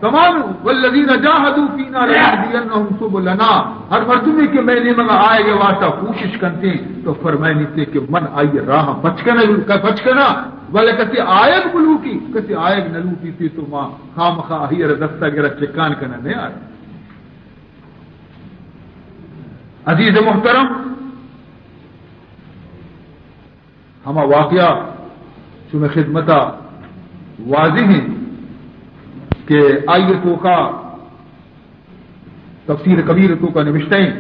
تمام، والذین جاہدوا فینا لنہدینہم سبلنا، ہر مردمے کہ مئے نیمگ ءَ آیگ ءِ واسطہ کوشش کنت، تو فرمائنیت کہ من آئی راہ پچ کناں، پچ کناں، بلے کسی آیگ بلوٹی، کسی آیگ نہ لوٹیت، تو ما خامخا آئی ءَ را دست ءَ گر ءَ چکان کناں نہ آئی۔ عزیز محترم، ہما واقعہ شمئے خدمت ءَ واضح ایں کہ آئی ءِ توکا تفسیر کبیر ءِ توکا نبشتہ ایں،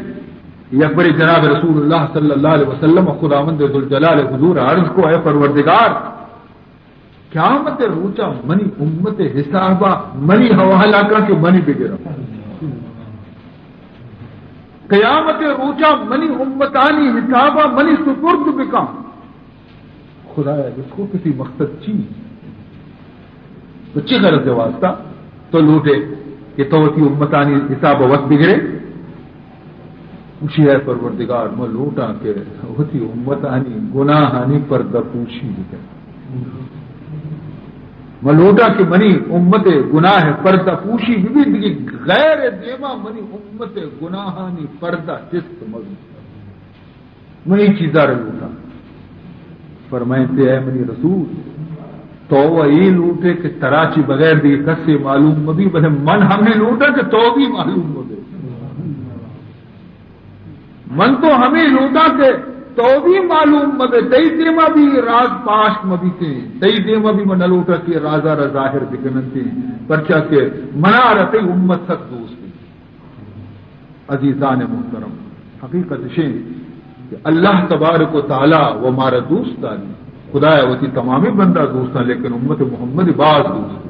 یک برے جناب رسول اللہ صلی اللہ علیہ وسلم خداوند ذوالجلال ءِ حضور ءَ عرض کو، اے پروردگار، قیامت ءِ روچا منی امت ءِ حسابا منی حوالہ کن کہ منی بگراں۔ قیامت ءِ روچا منی امتانی حسابا منی سپرد بکن۔ خدایا، اس کو کسی مقصد چی؟ تو چی غرض ءِ واسطہ تو لوٹے کہ تو وتی امتانی حساب وت بگرے؟ گوشی، اے پروردگار، من لوٹاں کہ وتی امتانی گناہانی پردہ پوشی بکن۔ من لوٹاں کہ منی امت ءِ گناہ ءِ پردہ پوشی ببیت، دگہ غیر دیما منی امت ءِ گناہانی پردہ چست مبیت۔ من اے چیزا را لوٹاں۔ فرمائنتے، اے منی رسول، تو و اے لوٹے کہ ترا چی بغیر دگہ کسے معلوم مبی، بلے من ہمے لوٹاں کہ تو بھی معلوم مبے۔ من تو ہمے لوٹاں کہ تو بھی معلوم مبے، تئی دیما بھی راز پاشک مبیتیں، تئی دیما بھی من نہ لوٹاں کہ رازا را ظاہر بکننتیں، پرچا کہ منا را تئی امت سک دوست ایں۔ عزیزان محترم، حقیقت اش انت کہ اللہ تبارک و تعالی و مارا دوست داری، خدایا وتی تمامیں بندہ دوستاں، لیکن امت محمد باز دوست۔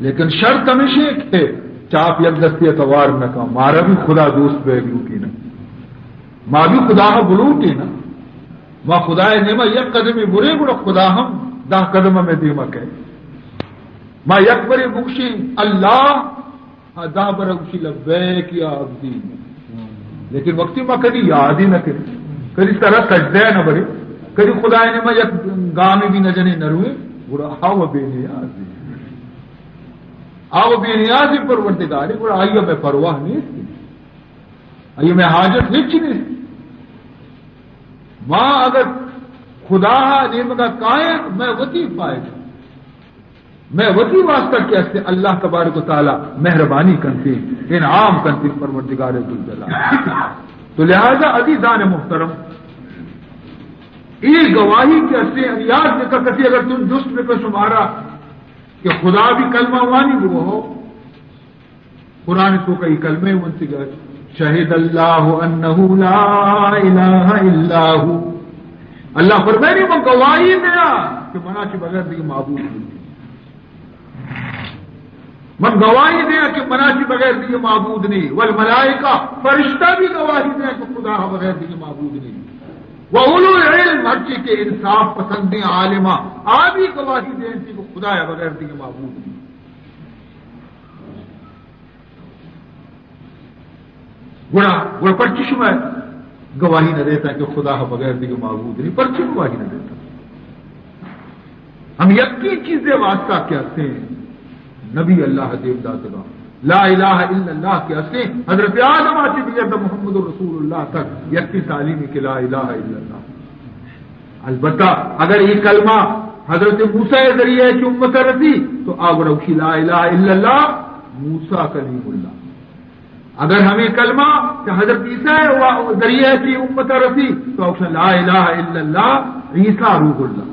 لیکن شرط ہمیش انت کہ چاپ یک دستی توار نہ کن، مارا بھی خدا دوست بیگ لوٹی نا، ما بھی خدا بلوٹی نا۔ ما خدای نیما یک قدمی برے گڑا خدا ہم دہ قدم ہمیں دیما کئے۔ ما یک برے بگشیں اللہ، ہاں، دہ برا گوشی لبیک یا عبدی۔ لیکن وقتی ما کدی یاد ہی نہ کریں، کدی سرا سجدہ نہ برے، کدی خدای نیما یک گامی بھی نہ جنے نہ روئے، گڑا آو بے نیازی۔ آو بے نیازی پروردگاری، گڑا آئی ہمیں پرواہ نیست، آئی ہمیں حاجت ہچ نیست۔ ما اگر خدا ءِ نیمگ ءَ کائیں، مئے وتی فائدہ، مئے وتی واسطہ کہ است، اللہ تبارک و تعالی مہربانی کنتے، انعام کنتے پروردگار ذوالجلال۔ تو لہذا عزیزان محترم، اے گواہی کہ است، یاد بکا کسی اگر تم جست بکن شمارا کہ خدا بھی کلمہ وانی بگو ہو، قرآن ءِ توکا اے کلمہ ونتگ ات، شہد اللہ انہ لا الہ الا ہو۔ اللہ فرمائنی، من گواہی دیاں کہ منا چہ بغیر دیگہ معبود نہیں۔ من گواہی دیاں کہ منا چہ بغیر دیگہ معبود نہیں۔ والملائکہ، فرشتہ بھی گواہی دیاں کہ خدا ءَ بغیر دیگہ معبود نہیں۔ و اولو العلم، ہرچی کہ انصاف پسندیں عالماں، آ بھی گواہی دیاں کہ خدا ءَ بغیر دیگہ معبود نہیں۔ گڑا، گڑا پرچی شما گواہی نہ دیتا کہ خدا ءَ بغیر دیگہ معبود نہیں؟ پرچی گواہی نہ دیتا؟ ہم یکیں چیزے واسطہ کہ استیں، نبی اللہ دیم داتگا، لا الہ الا اللہ کہ استیں، حضرت آدم ءَ چہ بگر محمد رسول اللہ تک یکیں تعلیمی کہ لا الہ الا اللہ۔ البتہ اگر اے کلمہ حضرت موسیٰ ءِ ذریعہ ءَ چہ امت ءَ رسی، تو آ گڑا گوشی لا الہ الا اللہ موسیٰ کلیم اللہ۔ اگر ہمے کلمہ کہ حضرت عیسیٰ ءِ وا-، ذریعہ ءَ چہ امت ءَ رسی، تو آ گوشاں لا الہ الا اللہ عیسیٰ روح اللہ۔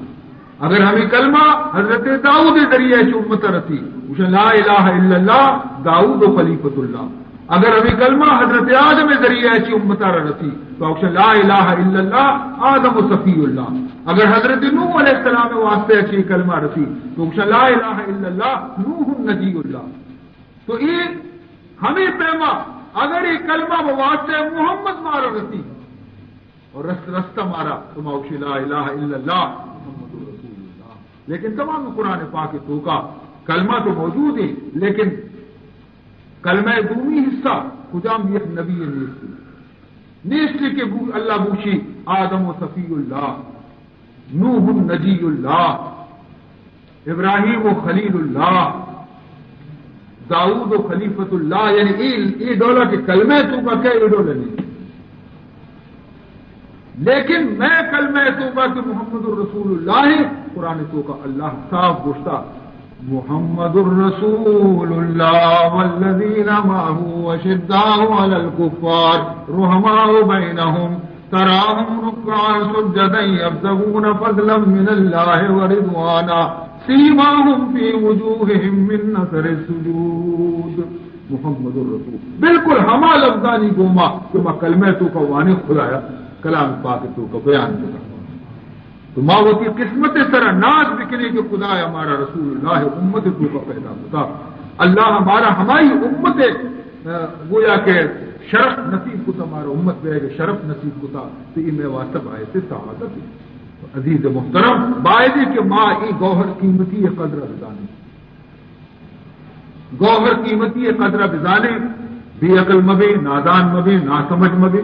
اگر ہمے کلمہ حضرت داؤد ءِ ذریعہ ءَ چہ امت ءَ رسی، گوشاں لا الہ الا اللہ داؤد خلیفۃ اللہ۔ اگر ہمے کلمہ حضرت آدم ءِ ذریعہ ءَ چہ امت ءَ را رسی، تو آ گوشاں لا الہ الا اللہ آدم صفی اللہ۔ اگر حضرت نوح علیہ السلام ءِ واسطہ ءَ چہ اے کلمہ رسی، تو آ گوشاں لا الہ الا اللہ نوح نجی اللہ۔ تو اے ہمے پیما اگر اے کلمہ بہ واسطہ محمد ءَ مارا رسی، اور رست رستہ مارا، تو ما گوشی لا الہ الا اللہ محمد رسول اللہ۔ لیکن تمام قرآن پاک ءِ توکا کلمہ تو موجود ہے، لیکن کلمہ ءِ دومی حصہ کجام یک نبی ءِ نیست، نیست کہ بو-، اللہ بوشی آدم صفی اللہ، نوح نجی اللہ، ابراہیم خلیل اللہ، داؤد خلیفۃ اللہ، یعنی اے، اے ڈولا کہ کلمہ ءِ توکا کہ اے ڈولا نہیں۔ لیکن مئے کلمہ ءِ توکا کہ محمد رسول اللہ ءِ، قرآن ءِ توکا اللہ صاف گوشتا، محمد رسول اللہ والذین معه اشداء علی الکفار رحماء بینهم تراهم رکعا سجدا یبتغون فضلا من اللہ ورضوانا سیماهم فی وجوہهم من اثر السجود۔ محمد الرسول۔ بالکل ہما لفظانی گوما کہ ما کلمہ ءِ توکا وانیں، خدایا کلام پاک ءِ توکا بیان کتا۔ تو ما وتی قسمت ءِ سرا ناز بکنیں کہ خدایا مارا رسول اللہ ءِ امت ءِ توکا پیدا کتا۔ اللہ مارا ہمائی امت ءِ، آ، گویا کہ شرف نصیب کتا، مارا امت بیگ ءِ شرف نصیب کتا، تو اے مئے واسطہ باعث سعادت ہے۔ عزیز محترم، باید ہے کہ ما اے گوہر قیمتی ءِ قدر ءَ بزانیں۔ گوہر قیمتی ءِ قدر ءَ بزانیں، بے عقل مبیں، نادان مبیں، ناسمجھ مبیں،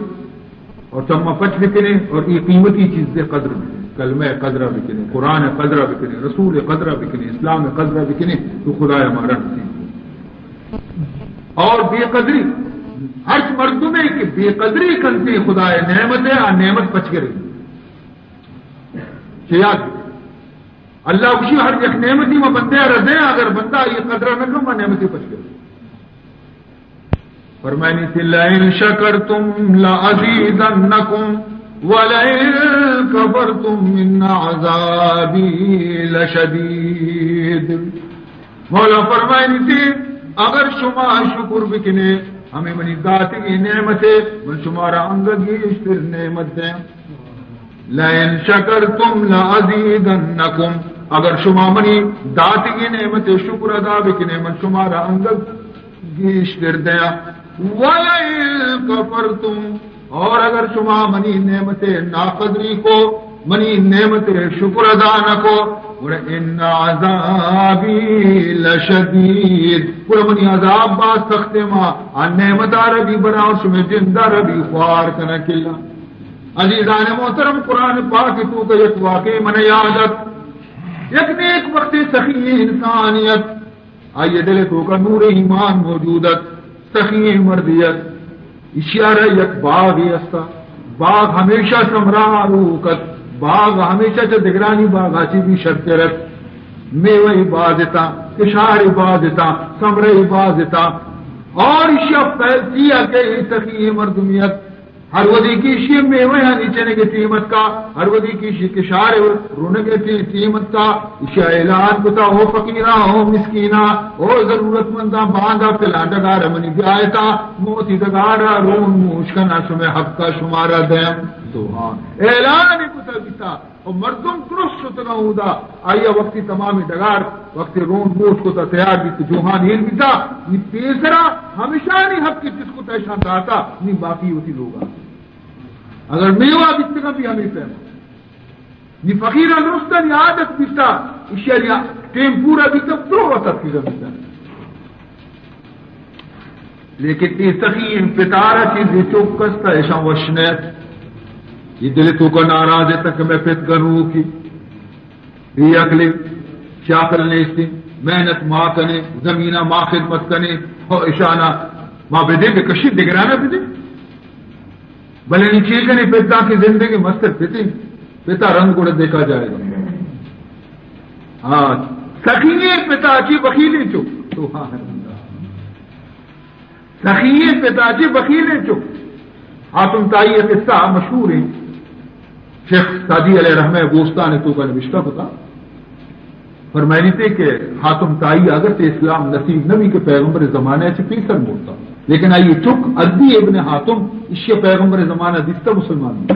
اور چما پچ بکنیں اور اے قیمتی چیز ءِ قدر بکنیں، کلمہ ءِ قدر ءَ بکنیں، قرآن ءِ قدر ءَ بکنیں، رسول ءِ قدر ءَ بکنیں، اسلام ءِ قدر ءَ بکنیں، تو خدایا مارا نصیب کن۔ اور بے قدری، ہرچ مردمے کہ بے قدری کنتے خدائے نعمت ءِ، آ نعمت پچ گرے۔ چہ یاد بکن۔ اللہ گوشی، ہر یک نعمتی ما بندے ءَ را دیں، اگر بندہ اے قدر ءَ نہ کن، ما نعمتی پچ کن۔ فرمائنی تھی، لئن شکرتم لازیدنکم ولئن کفرتم ان عذابی لشدید۔ مولا فرمائنی تھی، اگر شما شکر بکنے، ہمیں منی داتگی نعمتے، من شمارا انگہ گیشتر نعمت دیں۔ لئن شکرتم لازیدنکم، اگر شما منی داتگی نعمت شکر ادا بکنے، من شمارا انگہ گیشتر دیاں۔ ولئن کفرتم، اور اگر شما منی نعمت ناقدری کو، منی نعمت شکر ادا نہ کو، گڑا ان عذابی لشدید، گڑا منی عذاب باز سخت ما، آ نعمت آ ربی بنا اور شمے جند آ ربی خوار کنا کلا۔ عزیزان محترم، قرآن پاک توکا یک واقعے من یاد ات۔ یک نیک بخت سخی انسانی ات، آئی دل توکا نور ایمان موجود ات، سخی مردی ات۔ اشیارا یک باغی استا، باغ ہمیشہ ثمرہ روک ات، باغ ہمیشہ چہ دگرانی باغا چی بھی شرتر ات۔ میوہ باز اتاں، کشار باز اتاں، ثمرہ باز اتاں۔ اور اشیا پیسی کہ اے سخی مردمی ات۔ ہر وھدی کہ اشی میوہ آنی چنگ ٹیم اتکا، ہر وھدی کہ اشی کشار رونگ ٹی-، ٹیم اتکا، اشی اعلان کتا، او فقیراں، او مسکیناں، او ضرورت منداں، باندا فلان ڈگار منی بیایتا، موتی ڈگار رون موش کنا، شمے حق شمارا دیم۔ سبحان۔ اعلان کتا بیتا۔ و مردم درست شتگاں اودا، آیا وقتی تمامی ڈگار، وقتی رون گوش کتا تیار بیت، جوہان ہیل بیتا، نی پیسرا ہمیشانی حق کی چیز کتا اشان داتا، نی باقی ہوتی لوگا۔ اگر میوہ بیتگا بھی ہمیں پیما۔ نی فقیران درستا نی عادت بیتا، اشیا نی ٹیم پورا بیتا، درو وقت پیدا بیتا۔ لیکن اے سخی پتارا چیزے چک است، ایشاں وش نیست۔ اے دل توکا ناراض ات کہ مئے پت گنوکی، بے عقلے، چاکل نیستی، محنت ما کنے، زمینا ما خدمت کنے، او ایشانا ما بدے، بکشی دگرانا بدے۔ بلے نی چے کنے، پتا کہ زندگی مستر پتے، پتا رنگ گڑا دیکھا جائے گا۔ ہاں، سخی پتا چی بخیلیں چک۔ سبحان اللہ۔ سخی پتا چی بخیلیں چک۔ حاتم تائی قصہ مشہور ہیں۔ شیخ سعدی علیہ رحمہ بوستان توکا نوشتہ کتا۔ فرمائنیتے کہ حاتم تائی اگرچہ اسلام نصیب نہ بی کہ پیغمبر زمانہ چہ پیسر مرتا، لیکن آئی چک عدی ابن حاتم اشی پیغمبر زمانہ دیستا مسلمان بیتا۔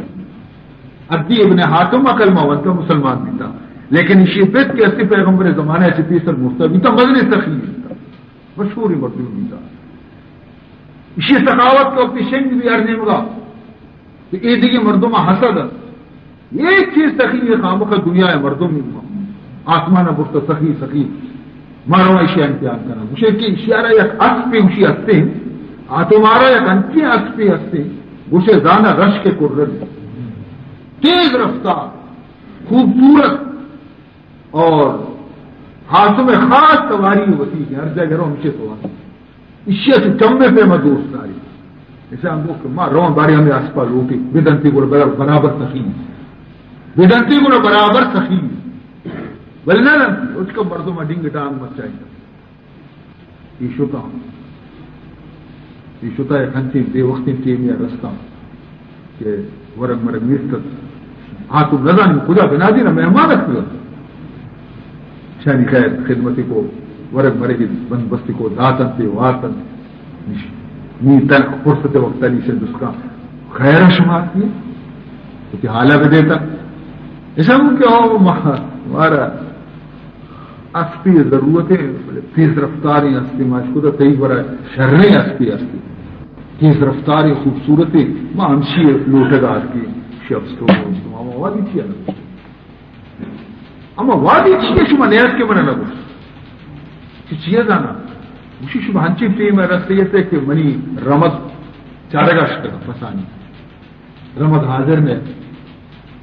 عدی ابن حاتم کلمہ ونتا مسلمان بیتا، لیکن اشی پت کہ استی پیغمبر زمانہ چہ پیسر مرتا بیتا، مزن سخی بیتا، مشہوری مردم بیتا۔ اشی سخاوت کہ وقتی شنگ بی ہر نیمگا، تو اے دیگہ مردم حسد ات۔ اے چیز سخی، اے خامخا دنیا ء مردم آسمان ء برتا سخی، سخی۔ ما رواں ایشی ء امتحان کناں۔ گوشے کہ ایشی ء را یک اسپے گوشی ہستے، آ تو مارا یک انچیں اسپے ہستے، گوشے زانا رشک کرد، تیز رفتار، خوبصورت، اور حاتم خاص سواری وتی کہ ہر جگہ رو ہمیشہ سواری۔ ایشی ء چو چمے پیما دوست داری۔ ایشاں گو کہ ما رواں بارے ہمیں اسپا لوٹی، بدنتی گڑا برابر، برابر سخی۔ بدنتی گڑا برابر سخی۔ بلے نہ رنتی، اس کا مردم ڈنگ ڈانگ مچائی۔ یہ شتا۔ یہ شتا یک انچیں بے وقتیں ٹیمی ء رستاں کہ ورگ مرگ نیست ات۔ آ تو نزانیں کجا بنادین ء مہمان اتکگ ات۔ شانی خیر خدمتی کو، ورگ مرگی بندوبستی کو، داتنت ء وارتنت۔ نی تنک فرصت وقت علی سے دسکا خیر شما کی، تو حالا بدیتا۔ ایسا کہ او ما-، مارا اسپی ضرورت ہے، بلے تیز رفتاریں اسپی، ما اشکدا تئی گورا شریں اسپی اسپی۔ تیز رفتاریں خوبصورتیں، ما ہمشی لوٹگا اتکیں، شی افسوس، ہما وادی چیا نہ گوشت۔ ہما وادی چیا شما نیت کہ منا نہ گوشت۔ چی چیا زانا؟ گوشی شما ہنچیں ٹیم رسیت ہے کہ منی رمد چارگا شتگا پسانی۔ رمد حاضر نہ۔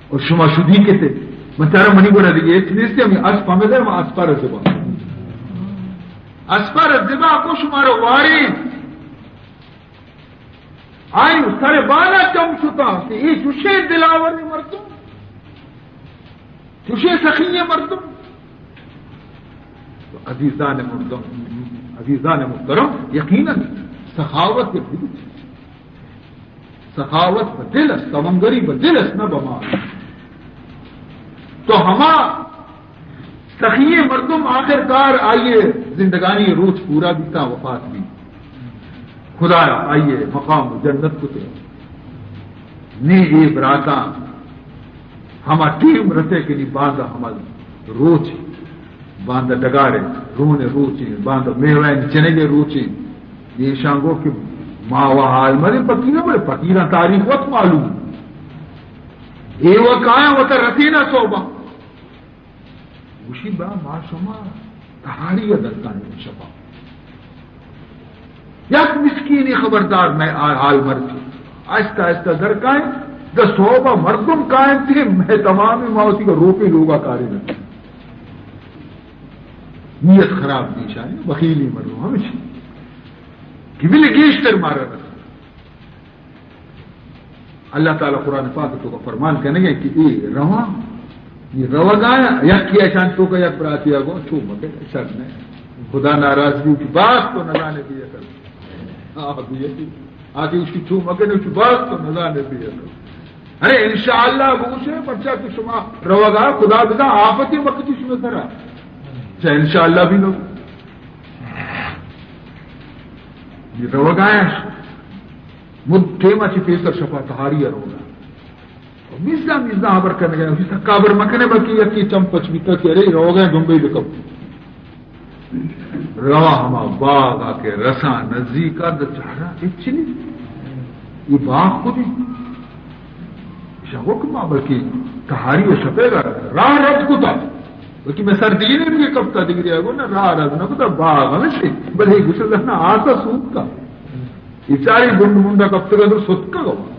اور شما شدی کتے۔ من چارا منی گورا دیگه ہچ نیست، ہمیں اسپ ہمیں دے، من اسپا را زبا۔ اسپا را زبا کو شما را وارے۔ آئی سر بالا چم شتا کہ اے چوشے دلاور مردم، چوشے سخی مردم۔ عزیزان مردم، عزیزان محترم، یقیناً سخاوت یک بلوچ سخاوت پہ دل است، توانگری پہ دل است، نہ بہ مال۔ تو ہما سخی مردم آخر کار آئی زندگانی روچ پورا بیتا، وفات بی۔ خدایا آئی مقام جنت کتے۔ نی اے براتاں ہما ٹیم رسے کہ نی باندا ہما روچ، باندا ڈگارے، رونے روچے، باندا میوین چنگے روچے۔ ایشاں گو کہ ما و حال مرے فقیراں، بلے فقیراں تاریخ وت معلوم۔ اے و کایاں وتا رسینا صوبہ۔ گوشی با ما شما تہاری ء درکائیں شپا۔ یک مسکینی خبردار مئے آ حال مرچی۔ آہستہ آہستہ درکائیں، دہ صوبہ مردم کائیں تے مئے تمامی ما وتی روپے لوگا کارے نہ۔ نیت خراب دیشانی، بخیلی مردم ہمیشی کہ بلے گیشتر مارا رسے۔ اللہ تعالی قرآن پاک ءِ توکا فرمان کنگے کہ اے رواں، اے روگایا، یکے اشان توکا یک براتے ءَ گوں چو مکن، شر نہ۔ خدا ناراض بی، چو باز تو نزانے بے عقل۔ آ بے عقل۔ آ کہ اشی چو مکن، چو باز تو نزانے بے عقل۔ ارے انشاءاللہ بگوشے، پرچا کہ شما روگا خدا بزاں آفتے مکتی شما سرا۔ چا انشاءاللہ بی نو۔ اے روگایا مد ٹیما چی پیسر شپا تہاری ءَ روگا۔ میزا میزا ہبر کنگا، اسی تکا ہبر مکنے، بلکہ یکی چم پچ بیتا کہ ارے روگا، دنبے بکپ۔ روا ہما باغا کہ رساں نزیکا، دا چارا ہچ نی۔ اے باغ خودی۔ ایشاں گو کہ ما بلکہ تہاری ءِ شپے گا راہ رد کتا۔ بلکہ میں سر دینے بھی کپتا، دگریا گو نہ راہ رد نہ کتا، باغ ہمیشہ۔ بلے گوشے لہنا آسا سوکا۔ اے چاری گنڈ منڈا کپتگا در ستکا گو۔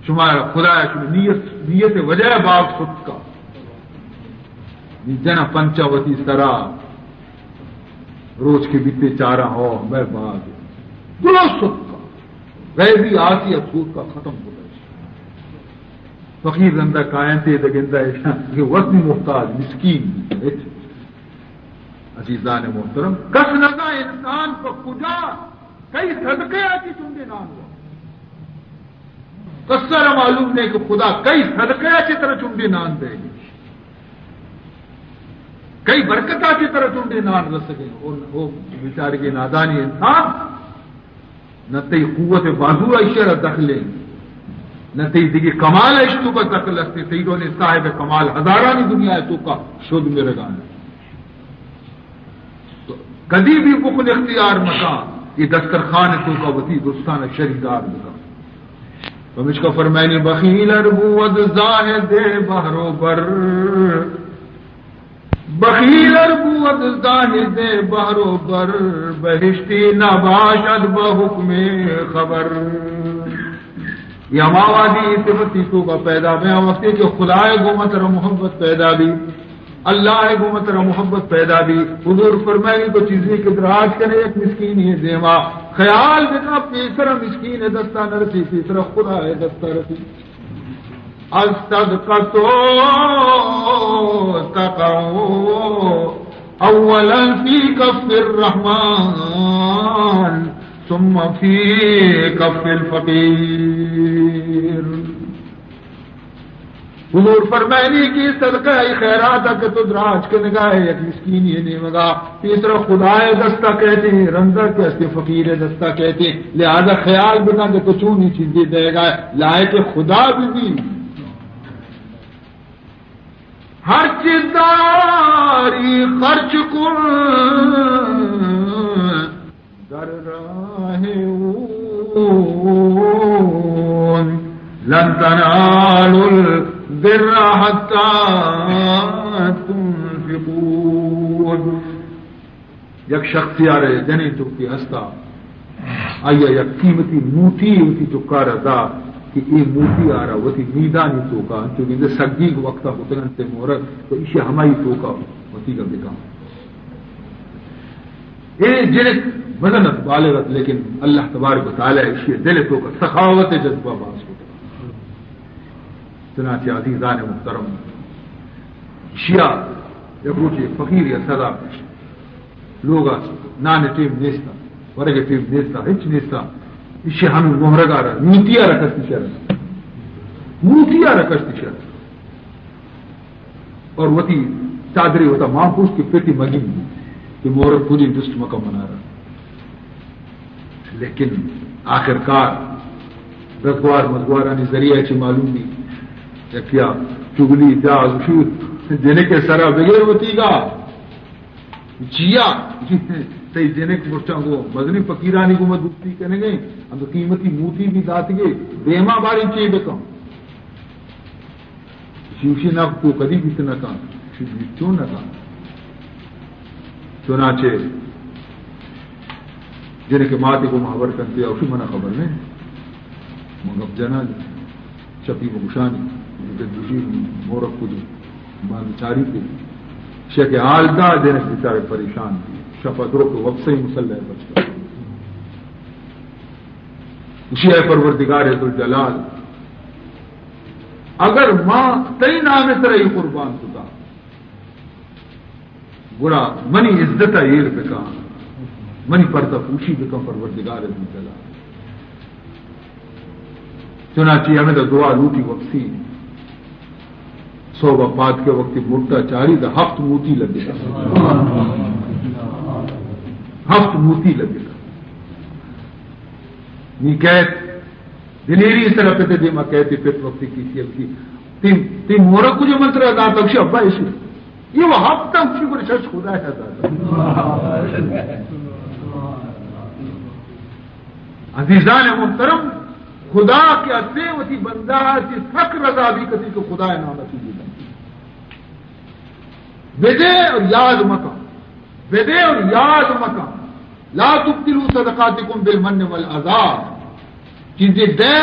شما خدا، شما نیت، نیت وجہ باغ ستکا۔ نی جنا پنچا وتی سرا، روچ کہ بیتے چارا ہو، میں باغ درست ستکا۔ غیبی آسی ءَ سوتکا، ختم کتا۔ فقیر رندا کاینتے دگندا ایشاں کہ وت نی محتاج، مسکین، ہچ۔ عزیزان محترم، کس نزا انسان پہ کجا کئی صدقے ءَ چی چنڈے نان وا۔ کس ءَ را معلوم نہیں کہ خدا کئی صدقے ءَ چی ترا چنڈے نان دے، کئی برکت ءَ چی ترا چنڈے نان رسگے۔ او، او بیچارگے نادانی انسان، نہ تئی قوت بازو ءَ ایشی ءَ را دخل انت، نہ تئی دگہ کمال ءَ ایش توکا دخل است، تئی ڈولیں صاحب کمال ہزارانی دنیا ءِ توکا شد مرگان۔ تو کدی بھی بخل اختیار مکا، اے دسترخوان ءِ توکا وتی دوستان ءَ شریدار بکا۔ پمشکا فرمائنی، بخیل ار بود زاہد بہر و بر، بخیل ار بود زاہد بہر و بر، بہشتی نباشد بہ حکم خبر۔ اے ہما وہدی صفتی توکا پیدا بے، وقتی کہ خدا ءِ گوما ترا محبت پیدا بی، اللہ ءِ گوما ترا محبت پیدا بی۔ حضور فرمائنی، تو چیزے کہ دراج کنے یک مسکینے ءِ دیما، خیال بکا پیسرا مسکین ءِ دستا نرسی، پیسرا خدا ءِ دستا رسی۔ الصدقة تقع أولا في كف الرحمن ثم في كف الفقير۔ حضور فرمائنی کہ صدقہ ءِ خیرات ءَ کہ تو دراج کنگا ئے یک مسکینے ءِ نیمگا، پیسرا خدا ءِ دستا کئیت، رندا کہ ہستے فقیر ءِ دستا کئیت۔ لہذا خیال بکن کہ تو چونی چیزے دئیگا ئے، لائق خدا بہ بی۔ ہرچی داری خرچ کن در راہ او، لن تنالوا البر حتی تنفقوا۔ یک شخصے ءَ را جنین چکے ہستا، آئی ءَ یک قیمتی موتی وتی چکا را دا کہ اے موتی ءَ را وتی میدانی توکا انچو گندے سگیگ وقتا کتگ انت مورگ، تو ایشی ہمائی توکا وتی گا بکن۔ اے جنک مزن ات، بالغ ات، لیکن اللہ تبارک و تعالی ایشی دل توکا سخاوت جذبہ باز کتگ۔ چنانچہ عزیزان محترم، ایشی ءَ یک روچے فقیرے ءَ سزا کشت۔ لوگ ءَ نان ءِ ٹیم نیست، ورگ ءِ ٹیم نیست، ہچ نیست۔ ایشی ءَ ہمے مہرگ ءَ را، موتی ءَ را کشت ایشی ءَ را۔ موتی ءَ را کشت ایشی ءَ را۔ اور وتی چادرے وتا مان پوشت کہ پتی مگی کہ مہرگ کجی، جست مکن منا را۔ لیکن آخرکار رزگوار مزگوارانی ذریعہ چی معلوم بی، یکیا چگلی جا گوشی جنک ءِ سرا بگیر وتیگا، چیا؟ تئی جنک مرچاں گو مزنیں فقیرانی گوما دوستی کنگے، ہم قیمتی موتی بھی داتگے، دیما باریں چے بکن؟ شیوشی نہ کو کدی بیت نہ کن، شی بیت چون نہ کن۔ چنانچہ جنک ءِ ماتے گوما ہبر کنتے، اوشی منا خبر نہیں۔ من گپ جنانی، شپی من گشانی، من گپ گشی مورک کجی، من چاری تے۔ شیخ حال دا، جنک بیچارے پریشان بی۔ شپا درو کہ وپسئی مسلح پچ کر۔ گشی اے پروردگار ذوالجلال، اگر ما تئی نام ءِ سرا اے قربان کتا، گڑا منی عزت ءَ ایر بکن، منی پردہ پوشی بکن، پروردگار ذوالجلال۔ چنانچہ ہمدا دعا لوٹی، وپسی سہب ءَ پاد کہ وقتی مٹ ءَ چاری، داں ہپت موتی لگتا، ہپت موتی لگتا۔ نی کہت دلیری سرا پت ءِ دیما کہتے، پت وقتی کیسی اب کی، تئی، تئی مورک کجا من ترا داتا؟ گوشی ابا ایشی، اے و ہپت ہم چی گڑا شش خدا ءَ داتا۔ عزیزان محترم، خدا کہ استے وتی بندہ ءَ چہ سک رضا بی کتی کہ خدا ءِ نام ءَ چیزے دنت۔ بدے اور یاد مکن، بدے اور یاد مکن، لا تبطلوا صدقاتکم بالمن والاذی۔ چیزے دے،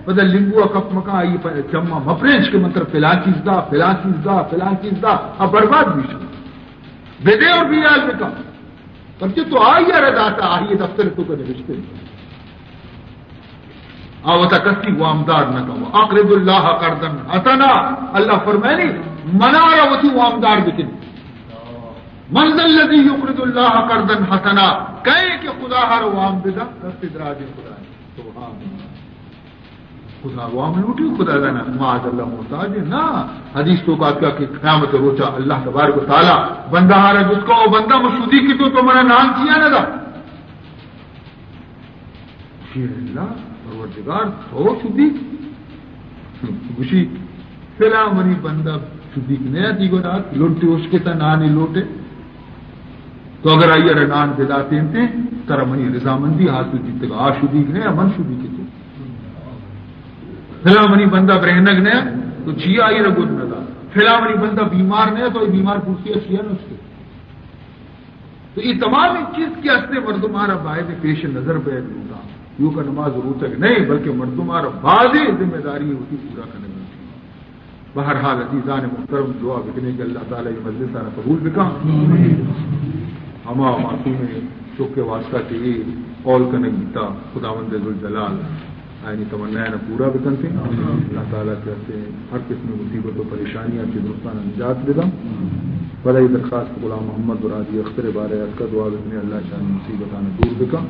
پدا لنگو ءَ کپ مکن، آئی پ-، چما مپرنچ کہ من ترا فلاں چیز دا، فلاں چیز دا، فلاں چیز دا، آ برباد بیش۔ بدے اور بیال بکن۔ پرچہ تو آئی ءَ را داتا، آئی ءِ دفتر ءِ توکا نبشتہ۔ آ وتا کسی وامدار نہ کن۔ اقرضوا اللہ قرضا حسنا، اللہ فرمائنی، منا را وتی وامدار بکن۔ من ذا الذی یقرض اللہ قرضا حسنا، کئے کہ خدا ءَ را وام بدا، دست دراجیں خدا ءَ۔ سبحان اللہ۔ خدا وام لوٹی، خدا دانا، معاذ اللہ، محتاج ہے۔ نا، حدیث توکا کہ قیامت روچا اللہ تبارک و تعالی بندہ ءَ را جست کو، او بندہ، من شدیک اتوں، تو منا نان چیا نہ دا؟ شیر اللہ، پروردگار، تو شدیک؟ گوشی، فلاں منی بندہ شدیک نیا، تی گونا لوٹے اشکتا، نانی لوٹے۔ تو اگر آئی ءَ را نان بداتینتے، ترا منی رضامندی حاصل بیتگ، آ شدیک نیا، من شدیک اتوں۔ فلاں منی بندہ برہنگ نیا، تو چیا آئی ءَ را گد نہ دا؟ فلاں منی بندہ بیمار نیا، تو آئی بیمار پرسی ءَ چیا نہ اشکے؟ تو اے تمام چیز کہ ہستے مردم ءَ را باید پیش نظر بئیگ لوٹاں۔ ایوکا نماز روچگ نئے، بلکہ مردم ءَ را بازیں ذمہ داری وتی پورا کنگ لوٹی۔ بہرحال عزیزان محترم، دعا بکنیں کہ اللہ تعالی اے مجلس ءَ را قبول بکن۔ ہما معصومیں چک ءِ واسطہ کہ اے قول کنگ بیتا، خداوند ذوالجلال آیانی تمنا ءَ پورا بکنت۔ اللہ تعالی کہ ہستے ہر قسم مصیبت و پریشانی ءَ چہ درستان نجات بدن۔ پدا اے درخواست غلام محمد مرادی اختر ءِ بارہ ءَ اتکا، دعا بکنیں اللہ شانی مصیبتاں دور بکن۔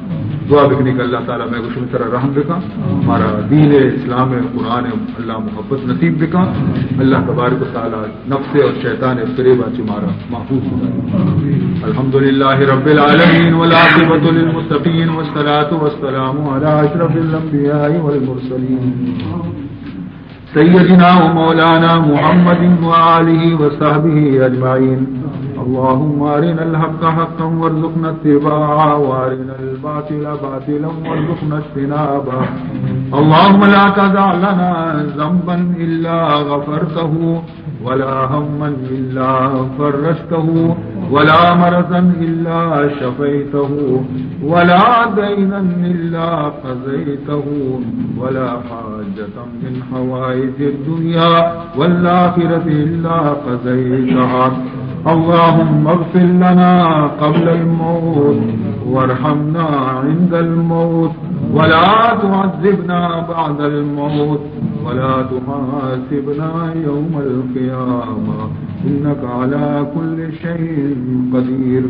دعا بکنیں کہ اللہ تعالی مئے گو شمئے سرا رحم بکن، مارا دین ءِ، اسلام ءِ، قرآن ءِ اللہ محبت نصیب بکن۔ اللہ تبارک و تعالی نفس ءِ اور شیطان ءِ فریب ءَ چہ مارا محفوظ بدار۔ الحمدللہ رب العالمین والعاقبۃ للمتقین والصلاۃ والسلام علی اشرف الانبیاء والمرسلین سیدنا و مولانا محمد و آلہ و صحبہ اجمعین۔ اللهم أرنا الحق حقا وارزقنا اتباعه وأرنا الباطل باطلا وارزقنا اجتنابه۔ اللهم لا تدع لنا ذنبا إلا غفرته ولا هما إلا فرجته، ولا مرضا إلا شفيته، ولا دينا إلا قضيته، ولا حاجة من حوائج الدنيا والآخرة إلا قضيتها. اللهم اغفر لنا قبل الموت، وارحمنا عند الموت، ولا تعذبنا بعد الموت، ولا تحاسبنا يوم القيامة، إنك على كل شيء قدير.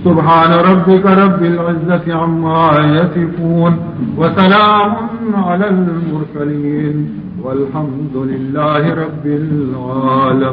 سبحان ربك رب العزة عما يصفون، وسلام على المرسلين، والحمد لله رب العالمين.